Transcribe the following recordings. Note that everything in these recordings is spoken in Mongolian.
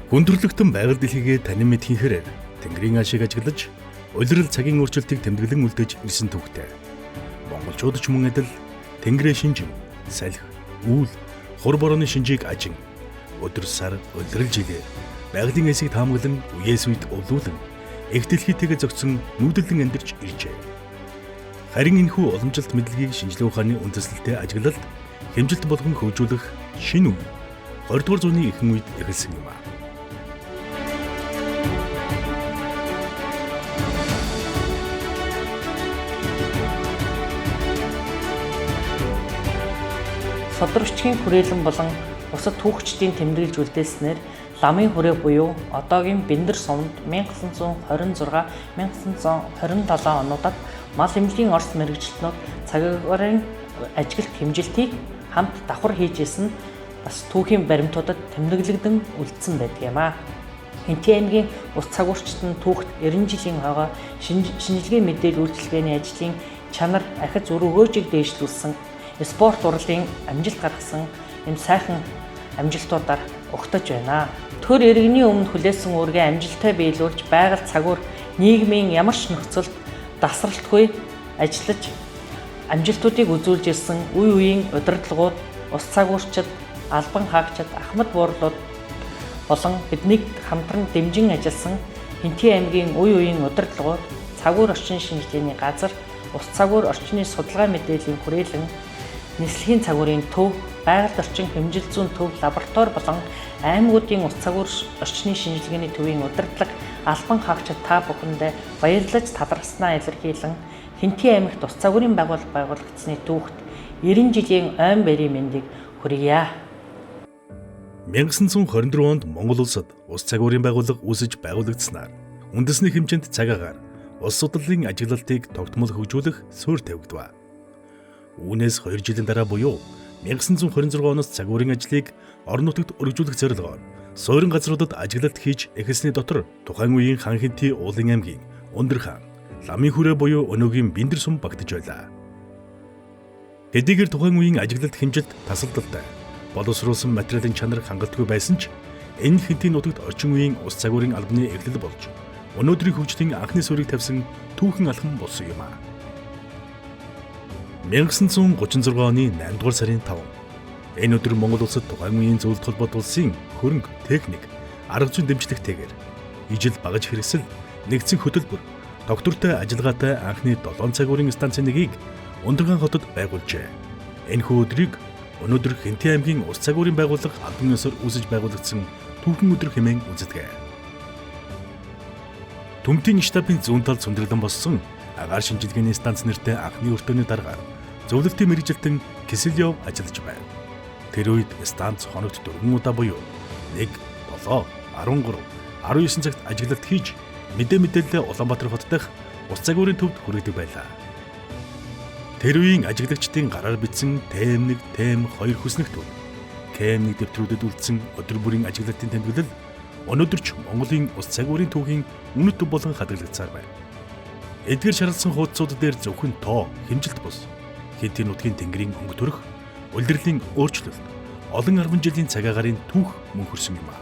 Хүндрэлтэн байгаль дэлхийгээ танин мэдхийн хэрээр Тэнгэрийн ашиг ажиглаж, улирал цагийн өөрчлөлтийг тэмдэглэн үлдээж ирсэн түүхтэй. Монголчууд ч мөн адил Тэнгэрээ шинжин, салхи, үүл, хур борооны шинжийг ажин, өдөр сар, улирал жилээр байгалийн эсийг таамаглан үеэс үед өвлүүлэн эх дэлхийтэйгээ зөгцсөн нүүдэлэн амьдарч иржээ. Харин энэхүү уламжилт мэдлэгийг шинжлэх ухааны үндэслэлтэй ажиглалт хэмжилт болгон хөгжүүлэх шинэ үе 20 дугаар зууны ихэнх үед эхэлсэн юм а. Содрогчгийн хүрээлэн болон бусад түүхчдийн тэмдэглэж үлдээснээр Ламын хүрээ буюу одоогийн Бэндэр сумд 1926, 1927 онуудад мал эмнэлгийн Орос мэргэжилтнүүд цаг агаарын ажиглалт хэмжилтийг хамт давхар хийж исэн бас түүхийн баримтуудад тэмдэглэгдэн үлдсэн байдаг юм аа. Хэнтий аймгийн ус цагуурчид нь түүхт 90 жилийн хойгоо шинжилгээ мэдээлэл үйлчилгээний ажлын чанар ахиц үр өгөөжийг дээшлүүлсэн, спорт урлагийн амжилт гаргасан юм сайхан амжилтуудаар угтаж байна. Төр иргэний өмнө хүлээсэн үүргээ амжилттай биелүүлж байгаль цагуур нийгмийн ямар ч нөхцөлд дасралтгүй ажиллаж амжилтуудыг үзүүлж ирсэн үе үеийн удирдлагууд, ус цагуурчид, албан хаагчид, ахмад буурлууд болон биднийг хамтран дэмжин ажилласан Хэнтий аймгийн үе үеийн удирдлагууд, цагуур орчин шинжилгээний газар, ус цагуур орчны судалгаа мэдээллийн хүрээлэн, нислэгийн цагуурын төв, байгаль орчин хэмжил зүйн төв лаборатори болон аймагуудын ус цагуур орчны шинжилгээний төвийн удирдлага, албан хаагчид та бүхэндээ баярлаж талархснаа илэрхийлэн Хэнтий аймагт ус цагуурын байгууллага байгуулагдсаны түүхт 90 жилийн ойн байрын мэндийг хүргье. 1924 онд Монгол улсад ус цагуурын байгууллага үүсэж байгуулагдсанаар үндэсний хэмжээнд цаг агаар улс судлалын ажиглалтыг тогтмол хөгжүүлэх суурь тавигдав. Үүнээс 2 жилийн дараа буюу 1926 оноос цагуурын ажлыг орон нутагт өргөжүүлэх зорилгоор суурин газруудад ажиглалт хийж эхэлсний дотор тухайн үеийн Хан Хэнтий уулын аймгийн Өндөр хаан Ламын хүрээ буюу өнөөгийн Бэндэр сум багтаж байлаа. Хэдийгээр тухайн үеийн ажиглалт хэмжилт тасалдалтай боловсруулсан материалын чанар хангалтгүй байсан ч энэ Хэнтий нутагт орчин үеийн ус цагуурын албаны эхлэл болж өнөөдрийн хөгжлийн анхны суурийг тавьсан түүхэн алхам болсон юм а. 1936 оны 8 дугаар сарын 5. Энэ өдөр Монгол улсад тухайн үеийн зөвлөлт холбоот улсын хөрөнгө, техник, арга зүйн дэмжлэгтэйгээр ижил багаж хэрэгсэл, нэгдсэн хөтөлбөр, доктортой ажиллагаатай анхны 7 цагуурын станцын нэгийг Өндөргаан хотод байгуулжээ. Энэхүү өдрийг өнөөдөр Хэнтий аймгийн ус цагуурын байгууллага албан ёсоор үүсэж байгуулагдсан түүхэн өдөр хэмээн үздэг. Төмтийн штабын зүүн талд сүндэрлэн боссон агаар шинжилгээний станц нэртэй анхны өртөөний даргаар зөвлөлтийн мэргэжилтэн Киселёв ажиллаж байв. Тэр үед станц хоногт 4 удаа буюу 1, 7, 13, 19 цагт ажиглалт хийж мэдээ мэдээлэлээ Улаанбаатар хот дахь ус цагуурын төвд хүргэдэг байлаа. Тэр үеийн ажиглагчдын гараар бичсэн ТМ1, ТМ2 хүснэгтүүд, КМ1 дэвтрүүдэд үлдсэн өдөр бүрийн ажиглалтын тэмдэглэл өнөөдөр ч Монголын ус цагуурын түүхийн үнэт төв болон хадгалагдсаар байна. Эдгээр шаралсан хуудсууд дээр зөвхөн тоо, хэмжилт бус Хэнтий нутгийн тэнгэрийн өнгө төрөх, улирлын өөрчлөлт, олон арван жилийн цаг агаарын түүх мөнхөрсөн юм а.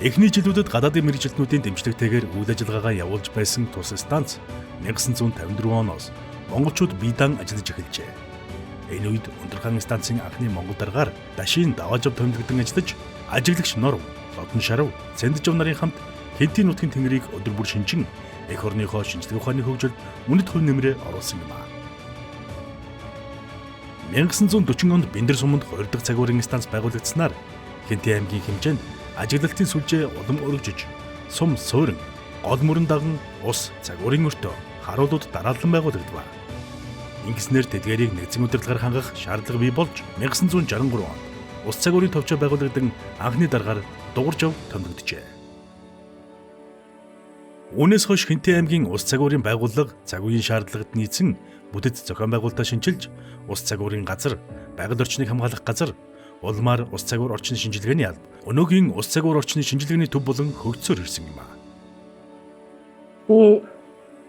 Эхний жилүүдэд гадаадын мэргэжилтнүүдийн дэмжлэгтэйгээр үйл ажиллагаагаа явуулж байсан тус станц 1954 оноос монголчууд бие даан ажиллаж эхэлжээ. Энэ үед Өндөрхаан станцын анхны монгол даргаар Дашийн Даваажав томилогдон ажиллаж, ажиглагч Норв, Лодон Шарав, Цэнджав нарын хамт Хэнтий нутгийн тэнгэрийг өдөр бүр шинжин эх орныхоо шинжлэх ухааны хөгжилд үнэт хувь нэмрээ оруулсан юм а. 1940 онд Бэндэр суманд 2 дахь цагуурын станц байгуулагдсанаар Хэнтий аймгийн хэмжээнд ажиглалтын сүлжээ улам өргөжиж, сум суурин, гол мөрөн даган ус цагуурын өртөө харуулууд дараалан байгуулагдав. Ингэснээр тэдгээрийг нэгдсэн удирдлагаар хангах шаардлага бий болж 1963 онд ус цагуурын товчоо байгуулагдан анхны даргаар Дугаржав томилогджээ. Үүнээс хойш Хэнтий аймгийн ус цагуурын байгууллага цаг үеийн шаардлагад нийцсэн бүтэц зохион байгуулалтаа шинчилж, ус цагуурын газар, байгаль орчныг хамгаалах газар, улмаар ус цагуур орчны шинжилгээний алба, өнөөгийн ус цагуур орчны шинжилгээний төв болон хөгжсөөр ирсэн юм а. Би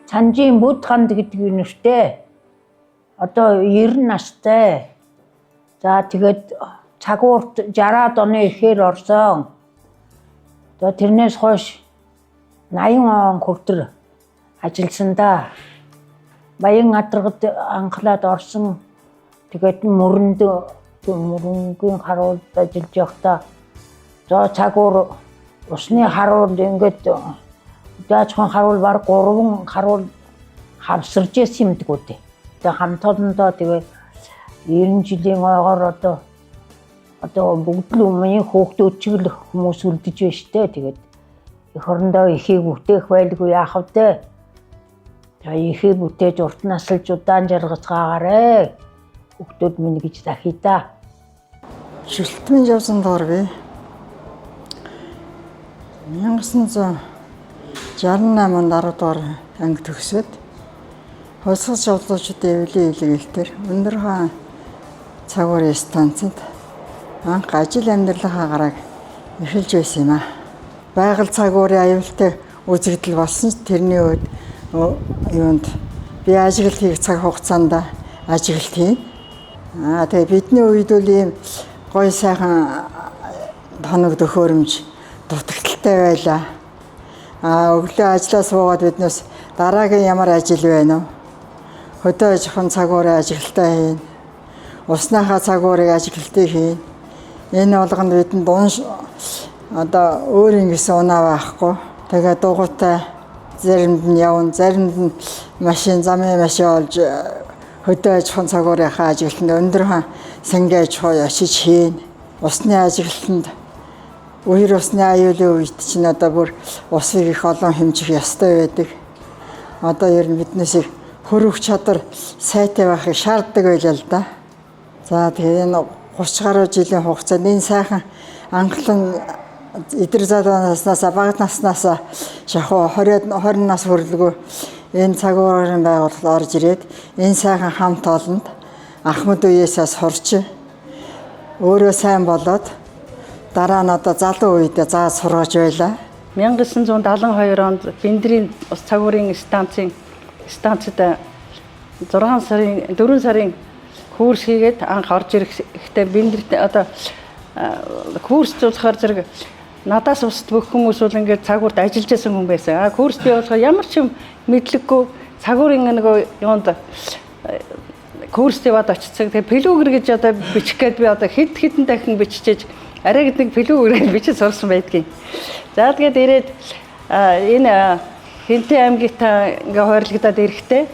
Цанжийн Бүдханд гэдэг нэртэй. Одоо 90 настай. За тэгээд Цагуурт 60-аад оны ихээр орсон. За тэрнээс хойш 80 он хүртэл ажилласан да. Баян адаргад анхлаад орсон. Тэгээд мөрөнд мөрөнгийн харуулд ажиллаж байхдаа за цагуур усны харуул ингээд даачхан харуул баг 3 харуул хавсарж исэн юмдгүү дээ. Тэгээ хамт олондоо тэгээ 90 жилийн ойгоор одоо бүгд л өмнө хүүхдүүд чиг л хүмүүс үлдэж байна штэ. Тэгээд эх орондоо эхийг бүтээх байлгүй яах вэ? За эхийг бүтээж урт насалж удаан жаргацгаагаарэ. Хүүхдүүд минь гэж захий та. Шилтмэн явсан доор би 1968 онд 10 дугаар анги төгсөөд Хувьсгал шавлуучдын эвлийн илгээлтээр Өндөр хаан цагуурын станцад анх ажил амьдралынхаа гарааг эхэлж байсан юм аа. Байгаль цагуурын аюултай үзэгдэл болсон ч тэрний үед юунд би ажиглалт хийх цаг хугацаанд ажиглалт хийн. Аа тэгээ бидний үед бол ийм гоё сайхан тоног төхөөрөмж дутагдaltaй байлаа. Аа өглөө ажлаа суугаад биднээс дараагийн ямар ажил байна вэ? Хөдөө аж ахуйн цагуурын ажиглалтаа хийн. Усныхаа цагуурыг ажиглалтыг хийн. Энэ болгонд бидэнд унш одоо өөр ингэсэн унаа байхгүй. Тэгээ дугуйтай заримд нь явна, заримд нь машин замын машин олж хөдөө аж ахуйн цагуурынхаа ажиглалтанд өндөр сангийн аж ахуй очиж хийн. Усны ажиглалтанд үер усны аюулын үед чинь одоо бүр усыг их олон хэмжих ёстой байдаг. Одоо ер нь биднээс их хөрөх чадвар сайтай байхыг шаарддаг байлаа л да. За тэгээ энэ 30 гаруй жилийн хугацаанд энэ сайхан анхлан эдэр залуу наснаас бага наснаас шахуу 20 20 нас хүрлгүй энэ цагуурын байгууллагад орж ирээд энэ сайхан хамт олонд ахмад үеэсээ сурч өөрөө сайн болоод дараа нь одоо залуу үедээ зааж сургаж байлаа. 1972 онд Бэндрийн ус цагуурын станцад 6 сарын 4 сарын курс хийгээд анх орж ирэхдээ Бэндэрт одоо курс болохоор зэрэг надаас бусад бүх хүмүүс бол ингээд цагуурт ажиллаж байсан хүн байсан. А курс би болохоор ямар ч юм мэдлэггүй цагуурын нөгөө юунд курст яваад очсон. Тэгээ плүгэр гэж одоо бичих гээд би одоо хэд хэдэн дахин биччихэж арай нэг плүгэр гэж бичиж сурсан байдгийн. За тэгээд ирээд энэ Хэнтэй аймгийнхаа ингээ хойрлогдоод ирэхдээ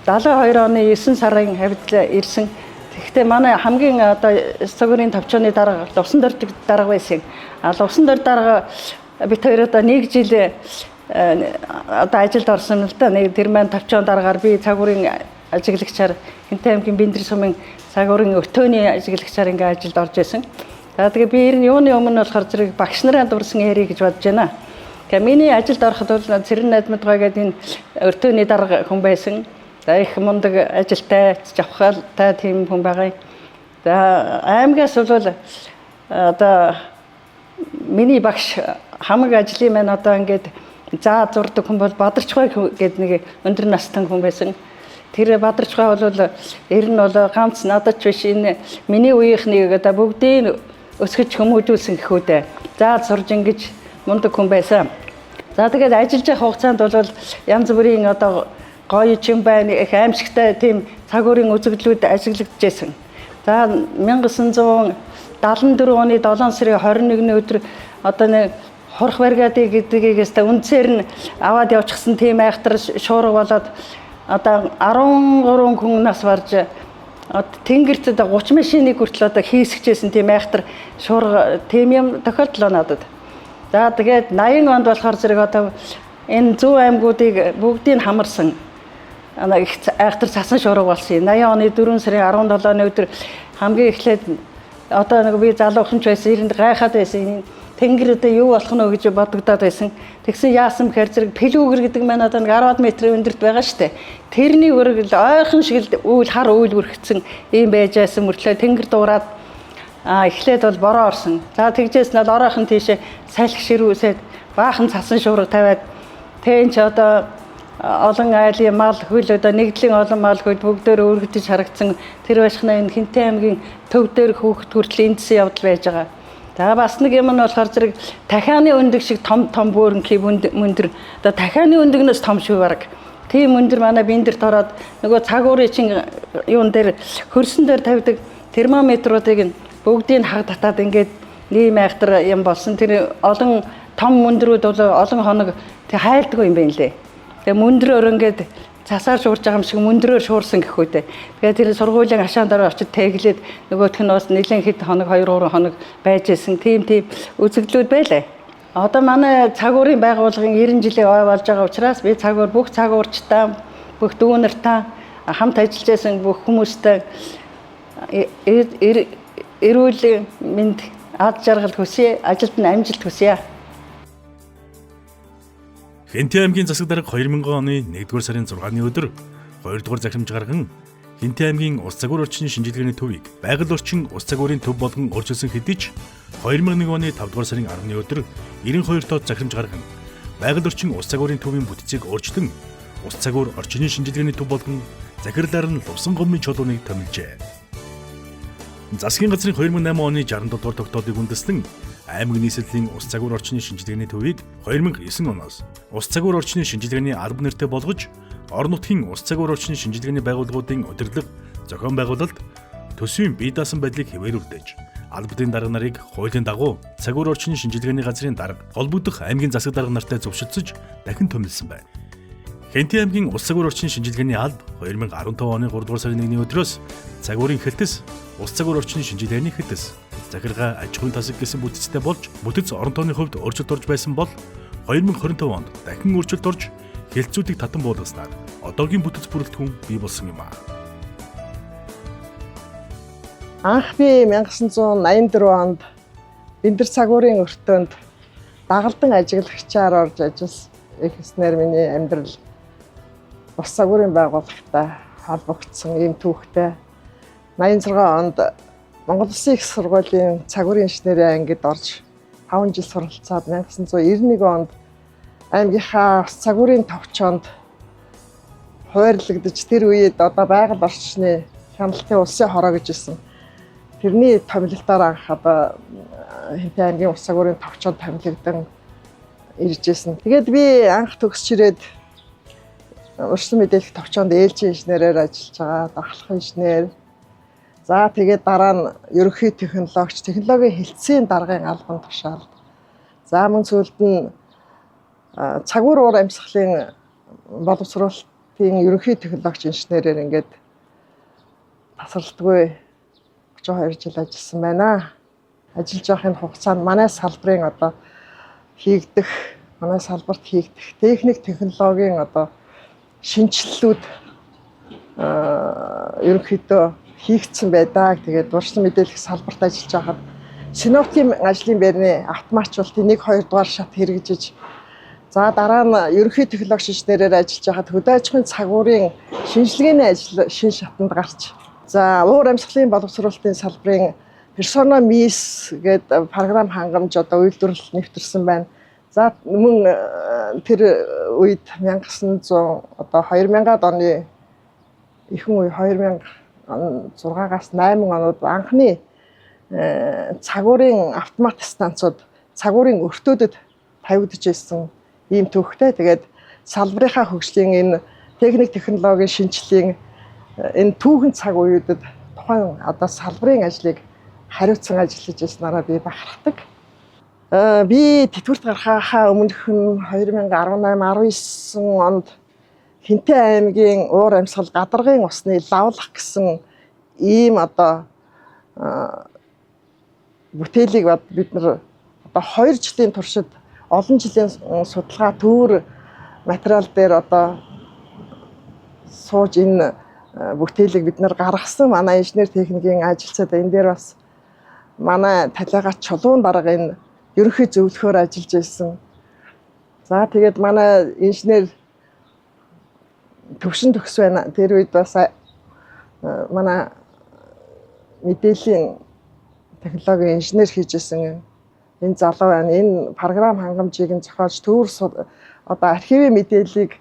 72 оны 9 сарын хавьд ирсэн. Тэгэхдээ манай хамгийн одоо цагуурын товчооны дарга Лувсан дордог дарга байсан. А Лувсан дор дарга бит хоёр одоо нэг жил одоо ажилд орсон юм л да. Нэг тэр маань товчоон даргаар би цагуурын ажиглагчаар Хэнтэй аймгийн Бэндэр сумын цагуурын өтөөний ажиглагчаар ингээ ажилд орж исэн. За тэгээ би ер нь юуны өмнө болохоор зэрэг багш нарын дурсан ярий гэж бодож байна. Тэгээ миний ажилд ороход бол Цэрэн найдмадгай гэдэг энэ өртөөний дарга хүн байсан. За их мундаг ажилтай, жавхалтай тийм хүн байгаа юм. За аймгаас бол одоо миний багш хамаг ажлын маань одоо ингээд заа зурдаг хүн бол Бадарчгай гэдэг нэг өндөр настан хүн байсан. Тэр Бадарчгай бол ер нь бол ганц надад ч биш энэ миний үеийнхнийг одоо бүгдийг өсгөж хүмүүжүүлсэн гэхүү дээ. Заа сурж ингэж мундаг хүн байсан. За тэгээд ажиллаж явах хугацаанд бол янз бүрийн одоо гоё юм байна их аимшигтай тийм цагуурын үзэгдлүүд ажиглагдчихсэн. За 1974 оны 7 сарын 21-ний өдөр одоо нэг хурх баригадыг гэдгийг өстө үндсээр нь аваад явчихсан тийм айхтар шуурга болоод одоо 13 хүн нас барж тэнгэрт одоо 30 машиныг хүртэл одоо хийсгэжсэн тийм айхтар шуурга тийм юм тохиолдлоо надад. За тэгээд 80 онд болохоор зэрэг одоо энэ зүүн аймагуудыг бүгдийг хамарсан их айхтар цасан шуурга болсон юм. 80 оны 4 сарын 17-ны өдөр хамгийн эхлээд одоо нэг би залуухан ч байсан, эрэнд гайхаад байсан. Тэнгэр одоо юу болох нь вэ гэж бодогдоод байсан. Тэгсэн яасан бэхээр зэрэг плүгэр гэдэг маань одоо нэг 10 метрийн өндөрт байгаа штэ. Тэрний өргөл ойрхон шиг л үйл хар үйл үргэцэн ийм байж байсан мөртлөө тэнгэр дуурайд эхлээд бол бороо орсон. За тэгжээс нь бол оройхон тийшээ салхи ширүүсээд баахан цасан шуурга тавиад тэн ч одоо Олон айлын мал хөл одоо нэгдлийн олон мал хөл бүгдээр өргөдөж харагдсан тэр башхна энэ Хэнтэй аймгийн төв дээр хүүхэд хүртэл эндсэн явдал байж байгаа. За бас нэг юм нь болохоор зэрэг тахианы өндөг шиг том том бөөрөнхий мөндөр одоо тахианы өндөгнөөс том шүү бараг. Тийм өндөр манай Бэндэрт ороод нөгөө цаг уурын чин юун дээр хөрсөн дээр тавьдаг термометруудыг нь бүгдийг хаг татаад ингээд нийгэм айхтар юм болсон. Тэр олон том мөндрүүд бол олон хоног тэг хайлдгүй юм байна лээ. Тэгээ мөндрөөр ингээд цасаар шуурж байгаа юм шиг мөндрөөр шуурсан гэх үү те. Тэгээ тэр сургуулийн ашаан дараа очиж тэглээд нөгөөх нь бас нэлээд хэд хоног 2 3 хоног байж исэн. Тийм тийм үзэгдлүүд байлаа. Одоо манай цагуурын байгууллагын 90 жилийн ой болж байгаа учраас би цагуур бүх цагуурчдаа бүх дүүнартаа хамт ажиллаж байсан бүх хүмүүстэй эрүүл мэнд ад жаргал хүсье, ажилд нь амжилт хүсье. Хэнтэй аймгийн засаг дарга 2000 оны 1-р сарын 6-ны өдөр 2-р захирамж гарган Хэнтэй аймгийн ус загвар орчны шинжилгээний төвийг байгаль орчин ус загварын төв болгон өөрчилсөн хэдий ч 2001 оны 5-р сарын 10-ны өдөр 92 тоо захирамж гарган байгаль орчин ус загварын төвийн бүтцийг өөрчлөн ус загвар орчны шинжилгээний төв болгон захирлаар нь Лувсан гомын чулууныг томилжээ. Засгийн газрын 2008 оны 67 дугаар тогтоолыг үндэслэн аймаг нийслэлийн ус загвар орчны шинжилгээний төвийг 2009 оноос ус загвар орчны шинжилгээний алба нэртэй болгож орон нутгийн ус загвар орчны шинжилгээний байгууллагуудын удирдлага зохион байгуулалт төсвийн бие даасан байдлыг хэвээр үлдээж албадын дарга нарыг хуулийн дагуу загвар орчны шинжилгээний газрын дарга холбогдох аймгийн засаг дарга нартай зөвшөлдсөж дахин томилсон байна. Хэнтэй аймгийн ус загвар орчны шинжилгээний алба 2015 оны 3 дугаар сарын 1-ний өдрөөс загварын хэлтэс ус загвар орчны шинжилгээний хэлтэс захиргаа аж ахуйн тасаг гэсэн бүтцтэй болж бүтэц орон тооны хувьд өөрчлөлт орж байсан бол 2025 онд дахин өөрчлөлт орж хэлтсүүдийг татан буулгаснаар одоогийн бүтэц бүрэлдэхүүн бий болсон юм аа. Анх би 1984 онд Бэндэр цагуурын өртөөнд дагалдан ажиглагчаар орж ажилласан. Ихснээр миний амьдрал ус загварын байгууллагатай холбогдсон ийм түүхтэй. 86 онд Монгол Улсын их сургуулийн цагуурын инженерийн ангид орж 5 жил суралцаад 1991 онд аймгийнхаа ус загварын товчоонд хуваарлагдаж тэр үед одоо байгаль орчны хяналтын улсын хороо гэж ирсэн. Тэрний томилолтоор анх одоо Хэнтэй аймгийн ус загварын товчоонд томилогдсон ирж исэн. Тэгээд би анх төгсч ирээд урьдчилан мэдээлэх товчоонд ээлжийн инженерээр ажиллаж байгаа, дахлах инженер. За тэгээд дараа нь ерөнхий технологич, технологийн хэлтсийн даргын албан тушаалд. За мөн сүүлд нь цагуур уур амьсгалын боловсруулалтын ерөнхий технологич инженерээр ингээд тасралтгүй 32 жил ажилласан байна. Ажиллаж байхын хугацаанд манай салбарын одоо хийгдэх, манай салбарт хийгдэх техник технологийн одоо шинэчлэлүүд ерөнхийдөө хийгдсэн байдаг. Тэгээд урьдчилан мэдээлэх салбарт ажиллаж байхад синоптикийн ажлын байрны автоматжуулалтын 1 2 дугаар шат хэрэгжиж, за дараа нь ерөнхий технологи инженерээр ажиллаж байхад хөдөө аж ахуйн цагуурын шинжилгээний ажил шин шатанд гарч, за уур амьсгалын боловсруулалтын салбарын Persona MIS гэдэг програм хангамж одоо үйлдвэрлэлд нэвтэрсэн байна. За мөн тэр үед 1900 одоо 2000-ад оны ихэнх үе 2006-аас 8 онууд анхны цагуурын автомат станцууд цагуурын өртөөдөд тавигдаж ирсэн ийм түүхтэй. Тэгээд салбарынхаа хөгжлийн энэ техник технологийн шинэчлэлийн энэ түүхэн цаг үеүүдэд тухайн одоо салбарын ажлыг хариуцсан ажиллаж байснараа би бахархдаг. Би тэтгэврт гарахаа өмнөх нь 2018 19 онд Хэнтэй аймгийн уур амьсгал гадаргын усны лавлах гэсэн ийм одоо бүтээлийг бид нар одоо 2 жилийн туршид олон жилийн судалгаа төвөр материал дээр одоо сууж энэ бүтээлийг бид нар гаргасан. Манай инженер техникийн ажилчид энэ дээр бас манай талигач чулуун дарга энэ ерөнхий зөвлөхөөр ажиллаж байсан. За тэгээд манай инженер төвшин төгс байна. Тэр үед бас манай мэдээллийн технологийн инженер хийж исэн энэ залуу байна. Энэ програм хангамжийг нь зохиож төвөр одоо архивын мэдээллийг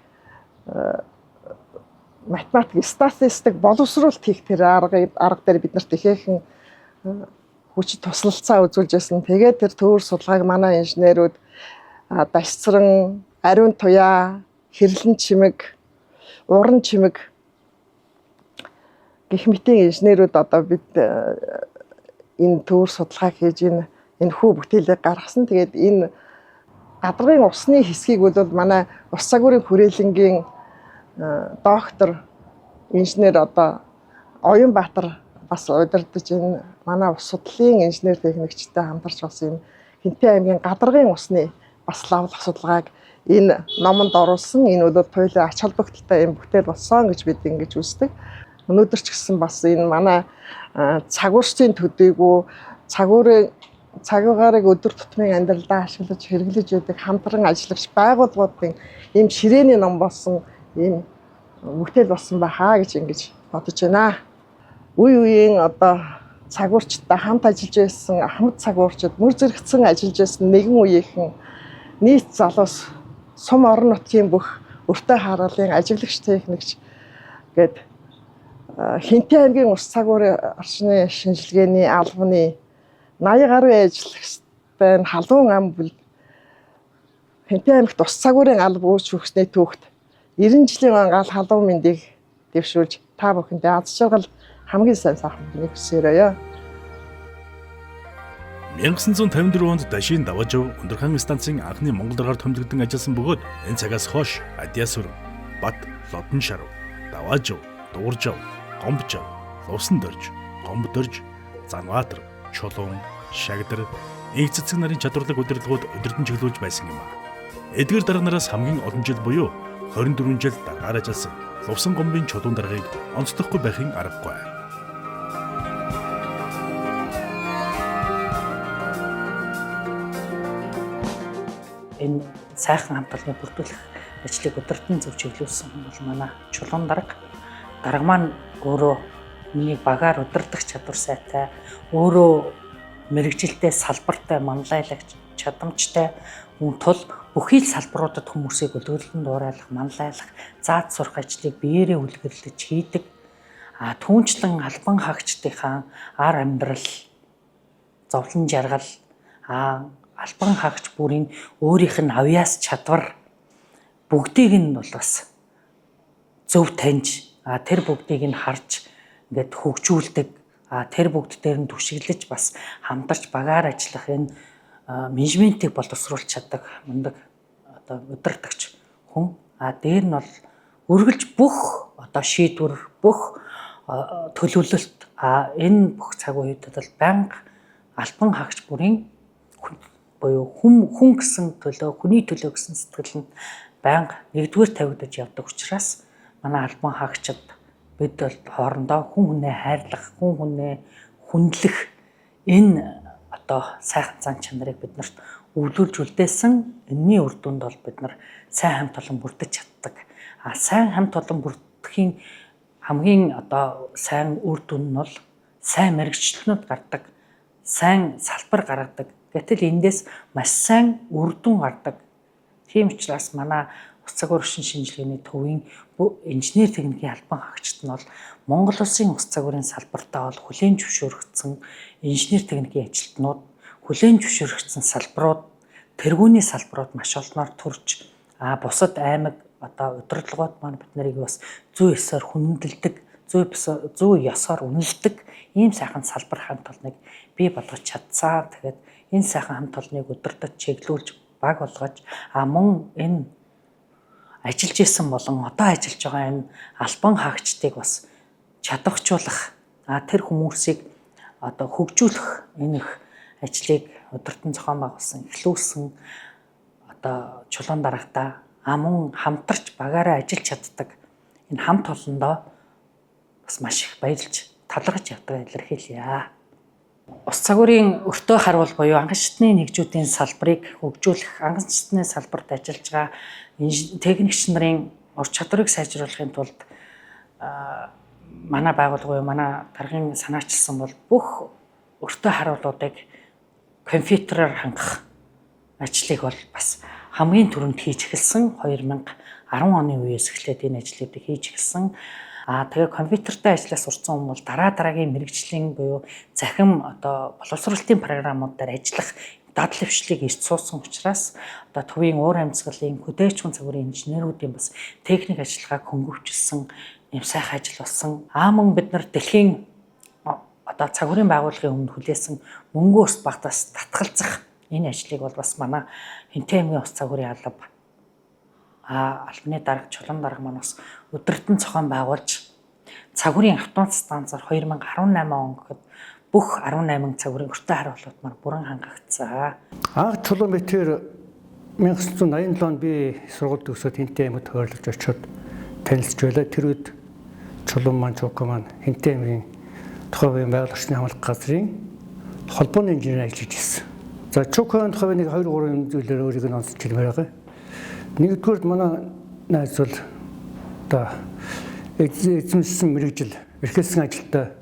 Математик, статистик, боловсруулалт хийх тэр арга дээр бид нарт ихээхэн хүч туслалцаа үзүүлж байсан. Тэгээд тэр төвөр судалгааг манай инженерүүд Дашцран, Ариун Туяа, Хэрлэн Чимэг, Уран Чимэг гэх мэтийн инженерүүд одоо бид энэ төвөр судалгааг хийж энэ хүү бүтээлийг гаргасан. Тэгээд энэ гадаргын усны хэсгийг бол манай ус загварын хүрээлэнгийн доктор инженер одоо Оюнбаатар бас удирдах энэ манай ус судлалын инженер техникчтэй хамтарч бас энэ Хэнтэй аймгийн гадаргын усны бас лавлах судалгааг энэ номонд оруулсан. Энэ бол туйлын ач холбогдолтой юм бүтээл болсон гэж бид ингэж үздэг. Өнөөдөр ч гэсэн бас энэ манай цагуурчдын төдийгүй цагуугаарыг өдөр тутмын амьдралдаа ашиглаж хэрэглэж байдаг хамтран ажиллагч байгууллагуудын ийм ширээний ном болсон, ийм бүтээл болсон байхаа гэж ингэж бодож байна. Үе үеийн одоо цагуурчтай хамт ажиллаж байсан ахмад цагуурчид, мөр зэрэгцэн ажиллаж байсан нэгэн үеийнхэн нийт залуус сум орон нутгийн бүх өртөө хараалын ажиглагч техникч гээд Хэнтэй аймгийн ус цагуурын орчны шинжилгээний албаны 80 гаруй ажиллагчтай халуун ам бүл Хэнтэй аймагт ус цагуурын алба үүсч өгсөний түүхт 90 жилийн он гал халуун мэндийг дэвшүүлж та бүхэндээ аз жаргал хамгийн сайн сайхан бүхнийг хүсээрэй. 1954 онд Дашийн Даваажав Өндөрхаан станцын анхны монгол даргаар томилогдсон ажилласан бөгөөд энэ цагаас хойш Адиасүр, Бат, Лодон шарв, Даваажав, Дууржав, Гомбжав, Лувсан дорж, Гомбдорж, Занбаатар, Чулуун, Шагдар, Инх цэцэг нарын чадварлаг удирдлагууд удирдан чиглүүлж байсан юм а. Эдгээр дарга нараас хамгийн олон жил буюу 24 жил даргаар ажилласан Лувсан Гомбын чулуун даргаыг онцлохгүй байхын аргагүй. Энэ сайхан хамт олоныг бүрдүүлэх ажлыг удирдан зөв чиглүүлсэн бол манай чулуун дарга. Дарга маань өөрөө миний багаар удирдах чадвар сайтай, өөрөө мэргэжилтэй, салбартай, манлайлагч, чадамжтай хүн тул бүхий л салбаруудад хүмүүсийг өлгөрлөн дуурайлах, манлайлах, зааж сурах ажлыг биеэрээ үлгэрлэж хийдэг. А түүнчлэн албан хаагчдынхаа ар амьдрал, зовлон жаргал, албан хаагч бүрийн өөрийнх нь авьяас чадвар бүгдийг нь бол бас зөв таньж, тэр бүгдийг нь харж ингээд хөгжүүлдэг, тэр бүгд дээр нь түшиглэж бас хамтарч багаар ажиллах энэ менежментийг боловсруулж чаддаг мундаг одоо удирдагч хүн. Дээр нь бол үргэлж бүх одоо шийдвэр, бүх төлөвлөлт энэ бүх цаг үед бол байнга албан хаагч бүрийн буюу хүн гэсэн төлөө, хүний төлөө гэсэн сэтгэл нь байнга нэгдүгээр тавигдаж явдаг учраас манай албан хаагчид бид бол хоорондоо хүн хүнээ хайрлах, хүн хүнээ хүндлэх энэ одоо сайхан зан чанарыг бид нарт өвлүүлж үлдээсэн. Энэний үр дүнд бол бид нар сайн хамт олон бүрдэж чаддаг. Сайн хамт олон бүрдэхийн хамгийн одоо сайн үр дүн нь бол сайн мэргэжилтнүүд гардаг, сайн салбар гаргадаг. Гэтэл эндээс маш сайн үр дүн гардаг. Тийм учраас манай ус цагуур орчин шинжилгээний төвийн инженер техникийн албан хаагчид нь бол Монгол улсын ус цагуурын салбартаа бол хүлээн зөвшөөрөгдсөн инженер техникийн ажилтнууд, хүлээн зөвшөөрөгдсөн салбарууд, тэргүүний салбарууд маш олноор төрж, бусад аймаг одоо удирдлагууд маань бид нарыг бас зүй ёсоор хүндэлдэг, зүй ёсоор үнэлдэг ийм сайхан салбар хамт олныг бий болгож чадсан. Тэгээд энэ сайхан хамт олныг удирдах, чиглүүлж, баг болгож, мөн энэ ажиллаж исэн болон одоо ажиллаж байгаа энэ албан хаагчдыг бас чадварчуулах, тэр хүмүүсийг одоо хөгжүүлэх энэ их ажлыг удирдан зохион байгуулсан, эхлүүлсэн одоо чулуун дарагтаа мөн хамтарч багаараа ажиллаж чаддаг энэ хамт олондоо бас маш их баярлж талархаж явдаг илэрхийлье. Ус цагуурын өртөө харуул буюу анхан шатны нэгжүүдийн салбарыг хөгжүүлэх, анхан шатны салбарт ажиллаж байгаа техникч нарын ур чадварыг сайжруулахын тулд манай байгууллага буюу манай даргын санаачилсан бол бүх өртөө харуулуудыг компьютероор хангах ажлыг бол бас хамгийн түрүүнд хийж эхэлсэн 2018 10 оны үеэс эхлээд энэ ажлуудыг хийж эхэлсэн. Тэгээ компьютертэй ажиллах сурцсан хүн бол дараа дараагийн мэргэжлийн буюу цахим одоо боловсролтын програмууд дээр ажиллах дадал хвшлийг эрт суусан учраас одоо төвийн уур амьсгалын хөдөөчмөн цагуурын инженерүүдийн бас техник ажиллагааг хөнгөвчлсөн юм сайхан ажил болсон. Мөн бид нар дэлхийн одоо цагуурын байгууллагын өмнө хүлээсэн мөнгөө ус багтаас татгалзах энэ ажлыг бол бас манай Хинтээ аймгийн ус цагуурын алба албаны дарга Чулуун дарга маань бас өдөртөн зохион байгуулж цагуурын автомат станцаар 2018 он гэхэд бүх 18 цагуурын өртөө харуулууд маань бүрэн хангагдсан. Анх Чулуун битэр 1987 онд би сургууль төгсөөд Хинтээ аймагт хойрлож очиод танилцж байлаа. Тэр үед Чулуун маань Чука маань Хинтээ аймгийн тухайн үеийн байгаль орчны хамгаалах газрын холбооны инженер ажиллаж ирсэн. За Чукагийн тухай нэг 2 3 юм зүйлээр өөрийг нь онцлж хэлмээр байгаа. Нэгдүгээр манай найз бол одоо эзэмшсэн мэргэжил, эрхэлсэн ажилдаа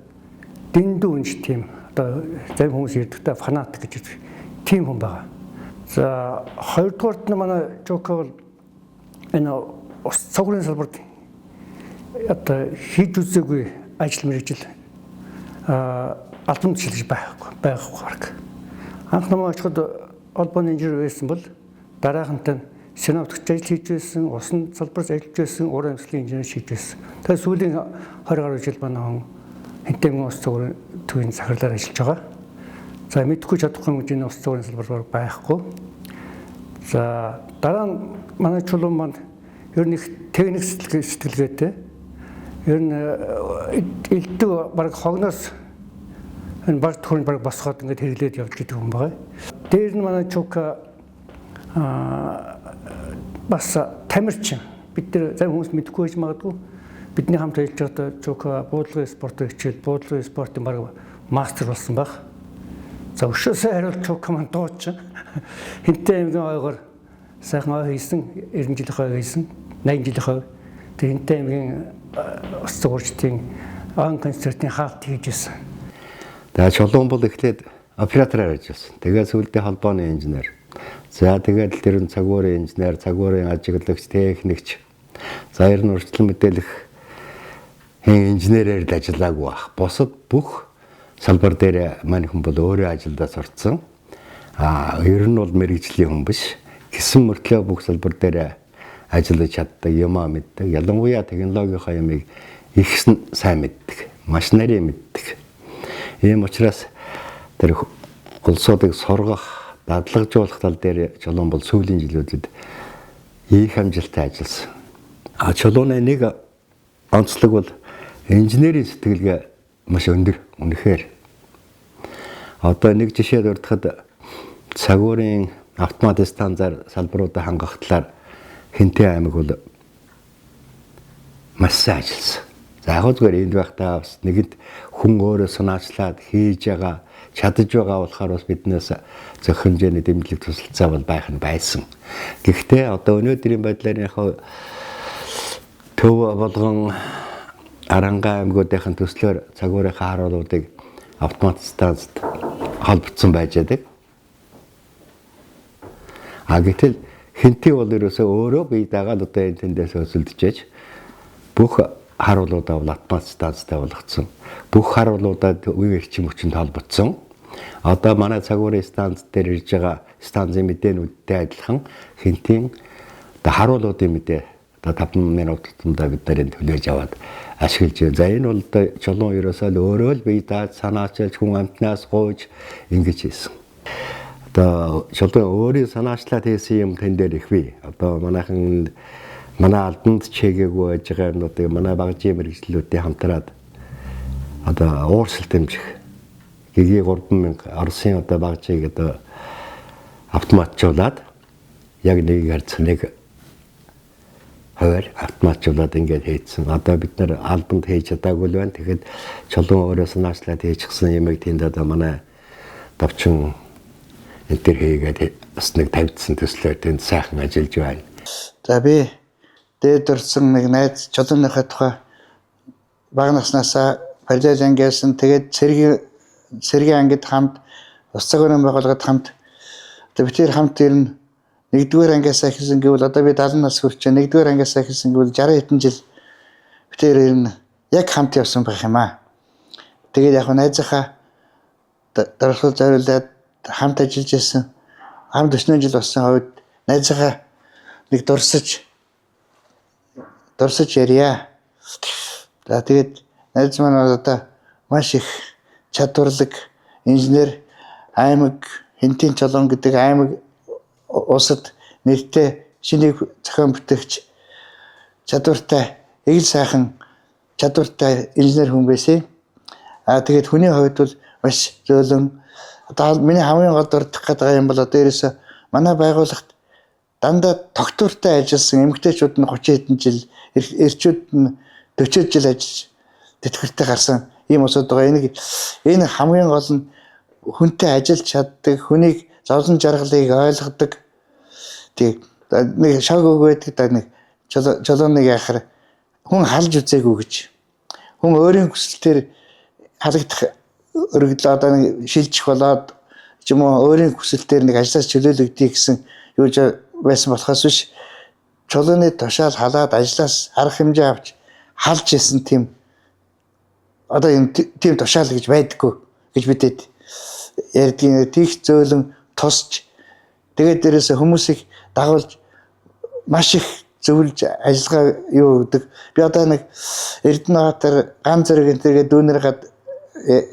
дэндүү үнж тийм одоо зарим хүмүүс ярьдагтай фанатик гэж ярьдаг тийм хүн байгаа. За хоёрдугаарт нь манай Чука бол энэ ус цогрын салбарт одоо хийж үзээгүй ажил мэргэжил албан тушаал гэж байхгүй баг. Анх намайг очиход холбооны инженер байсан бол дараахантай синоптикч ажил хийж байсан, усан салбарт ажиллаж байсан, уур амьсгалын инженер хийж байсан. Тэгээ сүүлийн 20 гаруй жил манай хүн Хинтээ ус цогрын төвийн захирлаар ажиллаж байгаа. За мэдэхгүй чадахгүй юм гэж энэ ус цогрын салбар байхгүй. За дараа нь манай Чулуун маань ер нь их техник сэтгэлгээтэй. Ер нь элдв баг хогноос энэ баг төрөнд баг босгоод ингээд хэрэглээд явж идэг хүн байгаа. Дээр нь манай Чука бас тамирчин. Бид нар зарим хүмүүс мэдэхгүй байж магадгүй. Бидний хамт ажиллаж байхдаа Чука буудлын спортоор хичээл, буудлын спортын баг мастер болсон байх. За өшөөсөө хариулт Чука маань дуучин. Хинтээ аймгийн ойгоор сайхан ой хийсэн, 90 жилийн ой хийсэн, 80 жилийн ой. Тэр Хинтээ аймгийн ус цугуурчдын он концертын хаалт хийж байсан. За Чулуун бол эхлээд оператораар ажилласан. Тэгээд сүүлдээ холбооны инженер. За тэгээд тэр нь цагуурын инженер, цагуурын ажиглагч, техникч. За ер нь урьдчилан мэдээлэх инженерээр л ажиллаагүй бах. Бусад бүх салбар дээр маань хүн бол өөрөө ажилдаа сурцсан. Ер нь бол мэргэжлийн хүн биш. Гэсэн мөртлөө бүх салбар дээр ажиллаж чаддаг, юмаа мэддэг. Ялангуяа технологийнхаа юмыг их сайн мэддэг, маш нарийн мэддэг. Ийм учраас тэр улсуудыг сургах, дадлагжуулах тал дээр Чулуун бол сүүлийн жилүүдэд их амжилттай ажилласан. Чулууны нэг онцлог бол инженерийн сэтгэлгээ маш өндөр, үнэхээр. Одоо нэг жишээ дурдахад цагуурын автомат станцаар салбаруудаа хангах талаар Хинтээ аймаг бол маш сайн ажилласан. За яг зүгээр энд байхдаа бас нэгэнт хүн өөрөө санаачлаад хийж байгаа, чадаж байгаа болохоор бас биднээс зөх хэмжээний дэмжлэг тусалцаа бол байх нь байсан. Гэхдээ одоо өнөөдрийн байдлаар яг төв болгон Аранга аймагуудын төслөөр цагуурынхаа харуулуудыг автомат станцад холбогдсон байж байдаг. Гэтэл Хинтээ бол ерөөсөө өөрөө бие дагаад одоо энэ тэндээс өсөлдөж бүх харуулуудаа бол автомат станцтай болгоцсон. Бүх харуулуудаа үе эрчим хүчинд холбогдсон. Одоо манай цагуурын станц дээр ирж байгаа станцын мэдээнүүдтэй адилхан Хинтийн одоо харуулуудын мэдээ одоо 5 минут тутамдаа бид нарын төлөөж аваад ашиглаж байна. За энэ бол одоо Чулуун ерөөсөө л өөрөө л бие дааж санаачилж хүн амтнаас гуйж ингэж хийсэн. Одоо Чулуун өөрийн санаачлаад хийсэн юм тэн дээр их бий. Одоо манайхан манай албанд чигээгүй байж байгаа юмнуудыг манай багжийн мэргэжлүүдийн хамтраад одоо ууршил дэмжих гэгээ 3000 Оросын одоо багжийг одоо автоматжуулаад яг нэг харьцан нэг хуваар автоматжуулаад ингээд хийцэн. Одоо бид нар албанд хийж чадаагүй л байна. Тэгэхэд Чулуун өөрөө санаачлаад хийчихсэн юмыг тэнд одоо манай давчин энэ төр хийгээд бас нэг тавьдсан төслөөр тэнд сайхан ажиллаж байна. За би дээд дурдсан нэг найз Чулууныхаа тухай бага наснаасаа параллел ангиасан, тэгээд цэргийн ангид хамт ус цагуурын байгууллагад хамт одоо бид тэр хамт ер нь Нэгдүгээр ангиас эхэлсэн гэвэл одоо би 70 нас хүрч байна. Нэгдүгээр ангиас эхэлсэн гэвэл 60 хэдэн жил битээр ер нь яг хамт явсан байх юм аа. Тэгээд яг найзынхаа дурсгал зориулаад хамт ажиллаж байсан. Хамт 40 жил болсон хувьд найзынхаа нэг дурсаж ярья. За тэгээд найз маань бол одоо маш их чадварлаг инженер, аймаг Хэнтийн Чулуун гэдэг аймаг улсад нэртэй шинийг зохион бүтээгч чадвартай, эгэл сайхан чадвартай инженер хүн байсан. Аа тэгээд хүний хувьд бол маш зөөлөн. Одоо миний хамгийн гол дурдах гэдэг юм бол одоо ерөөсө манай байгууллагт дандаа тогтвортой ажилласан эмэгтэйчүүд нь 30 хэдэн жил, эрчүүд нь 40 жил ажиллаж тэтгэвртэй гарсан ийм улсууд байгаа. Энэ хамгийн гол нь хүнтэй ажиллаж чаддаг, хүнийг зовлон жаргалыг ойлгодог. Тэг нэг шог үг байдаг да, нэг чулууныг яхаар хүн халж үзээгүй гэж. Хүн өөрийн хүсэлтээр халагдах өргөдөл одоо нэг шилжих болоод ч юм уу өөрийн хүсэлтээр нэг ажлаас чөлөөлөгдөе гэсэн юу байсан болохоос биш, чулууны тушаал халаад ажлаас арга хэмжээ авч халж исэн тийм одоо энэ тийм тушаал гэж байдаггүй гэж бидэд ярьдгийн. Тийх зөөлөн тусч тэгээд дээрээс хүмүүсийг дагуулж маш их зөвлөж ажиллагаа юу өгдөг. Би одоо нэг Эрдэнэбаатар ган зэрэг энтергээ дүүнер гад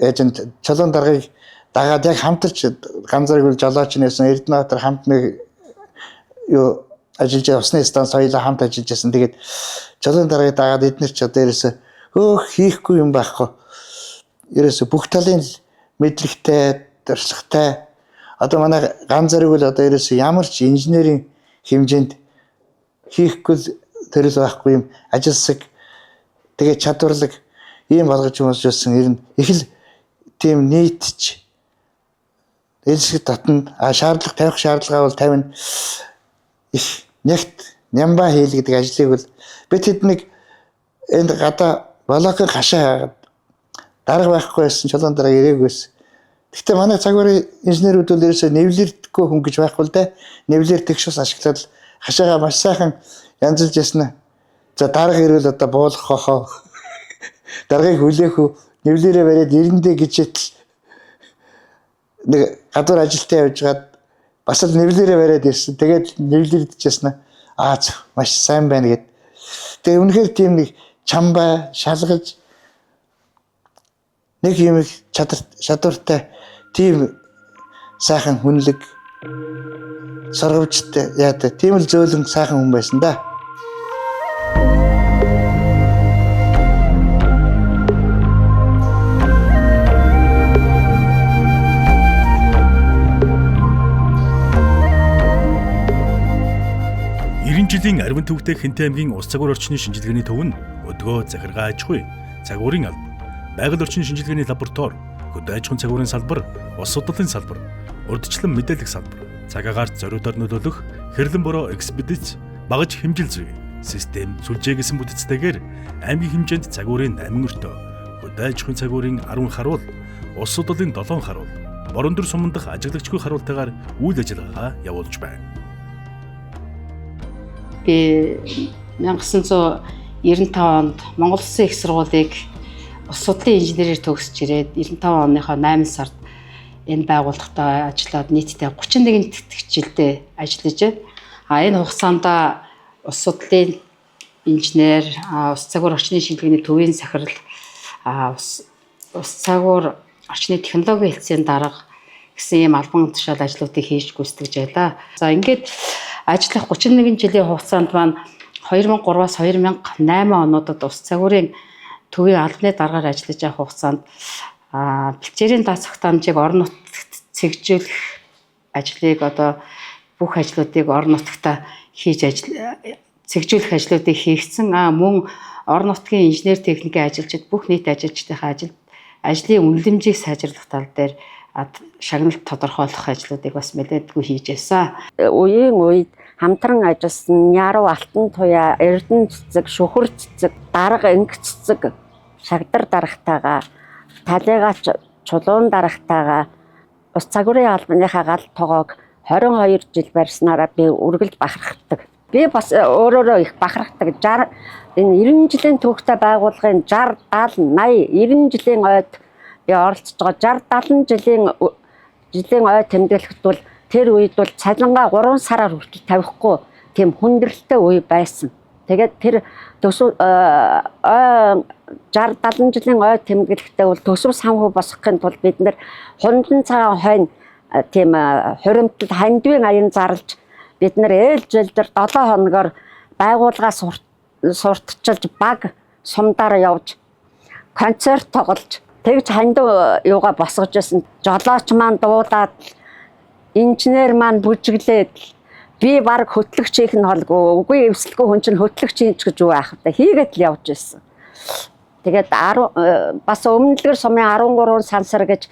яаж чулуун даргаыг дагаад яг хамтарч ган зэрэг бол жолооч нэсэн, Эрдэнэбаатар хамт нэг юу ажиллаж усны станц хоёулаа хамт ажиллаж байсан. Тэгээд чулуун даргаыг дагаад эднэр ч одоо ерөөсө хөөх хийхгүй юм байхгүй. Ерөөсө бүх талын мэдлэгтэй, туршлагатай. Одоо манай ган зэрэг бол одоо ерөөсө ямар ч инженерийн хэмжээнд хийхгүй төрөл байхгүй юм ажилсаг, тэгээ чадварлаг ийм болгож хүмүүс байсан. Ер нь их л тийм нийтч элсэг татна. А шаардлага тавих шаардлагаа бол тавина. Их нягт нямба хийлгэдэг ажлыг бол би тэднийг энд гадаа балакын хашаа хаагаад дарга байхгүй байсан, чулуун дарга ирээгүй байсан. Гэхдээ манай цагварын инженерүүд бол ерөөсөө нэвлэрдэггүй хүн гэж байхгүй л дээ. Нэвлэр тэгш ус ашиглаад хашаагаа маш сайхан янзалж ясна. За дарга ирвэл одоо буулгах хохоо. Даргаыг хүлээх үү, нэвлэрээ бариад ирэндээ гэж ятал нэг гадуур ажилтаа явж байгаад бас л нэвлэрээ бариад ирсэн. Тэгээд нэвлэрдэж ясна. Аа маш сайн байна гэд. Тэгээ үнэхээр тийм нэг чамбай шалгаж нэг юм чадвартай тийм сайхан хүнлэг сорговчтой яадаг тийм л зөөлөн сайхан хүн байсан да. Жилийн аривын төвтэй Хэнтэй аймгийн ус цагуур орчны шинжилгээний төв нь өдгөө захиргаа аж ахуй, цагуурын алба, байгаль орчны шинжилгээний лаборатори, хөдөө аж ахуйн цагуурын салбар, ус судлалын салбар, урьдчилан мэдээлэх салбар, цаг агаарт зориудаар нөлөөлөх хэрлэн бороо экспедиц, багаж хэмжил зүй, систем, сүлжээ гэсэн бүтцтэйгээр аймгийн хэмжээнд цагуурын 8 өртөө, хөдөө аж ахуйн цагуурын 10 харуул, ус судлалын 7 харуул, борон дөр суман дах ажиглагчгүй харуултайгаар үйл ажиллагаагаа явуулж байна. Би 1995 онд Монгол Улсын их сургуулийг ус судлалын инженерээр төгсөж ирээд 95 оныхоо 8 сард энэ байгууллагатай ажиллаад нийтдээ 31 тэтгэгч жилдээ ажиллаж байна. А энэ хугацаанд ус судлалын инженер, ус цагуур орчны шинжилгээний төвийн сахирал, ус цагуур орчны технологийн хэлтсийн дарга гэсэн ийм албан тушаал ажлуудыг хийж гүйцэтгэж байлаа. За ингээд ажиллах 31 жилийн хугацаанд маань 2003-аас 2008 онуудад ус цагуурын төвийн албаны даргаар ажиллаж явах хугацаанд бэлчээрийн дац тогтоомжийг орон нутагт цэгжүүлэх ажлыг одоо бүх ажлуудыг орон нутагта хийж цэгжүүлэх ажлуудыг хийгдсэн. Мөн орон нутгийн инженер техникийн ажилчид бүх нийт ажилчдынхаа ажлын үнэлэмжийг сайжруулах тал дээр шагналт тодорхойлох ажлуудыг бас нэлээдгүй хийж байсан. Үеийн үед хамтран ажилласан Яруу Алтан Туяа, Эрдэнэ цэцэг, Шүхэр цэцэг, Дарга Инг цэцэг, Шагдар даргатайгаа, Талигач Чулуун даргатайгаа ус цагуурын албаныхаа гал тогоог 22 жил барьснараа би үргэлж бахархдаг. Би бас өөрөөрөө их бахархдаг. 60 энэ 90 жилийн түүхтэй байгууллагын 60 70 80 90 жилийн ойд би оролцож байгаа. 60 70 жилийн ой тэмдэглэхэд бол тэр үед бол цалингаа 3 сараар хүртэл тавихгүй тийм хүндрэлтэй үе байсан. Тэгээд тэр төсөв ой 60 70 жилийн ой тэмдэглэхдээ бол төсөв санхүү босгохын тулд бид нэр хундан цагаан хойно тийм хуримтлал хандвийн аян зарлж бид нэр ээлж ээлжээр 7 хоногор байгууллагаас сурталчилж баг сумдаар явж концерт тоглож тэгж хандив юугаа босгож байсан. Жолооч маань дуулаад, инженер маань бүжиглээд, би баг хөтлөгч хийх нь холгүй. Үгүй, эвсэлгүй хүн чинь хөтлөгч хийж гэж юу аах вэ? Хийгээд л явж байсан. Тэгээд бас Өмнөлгөр сумын 13 сансар гэж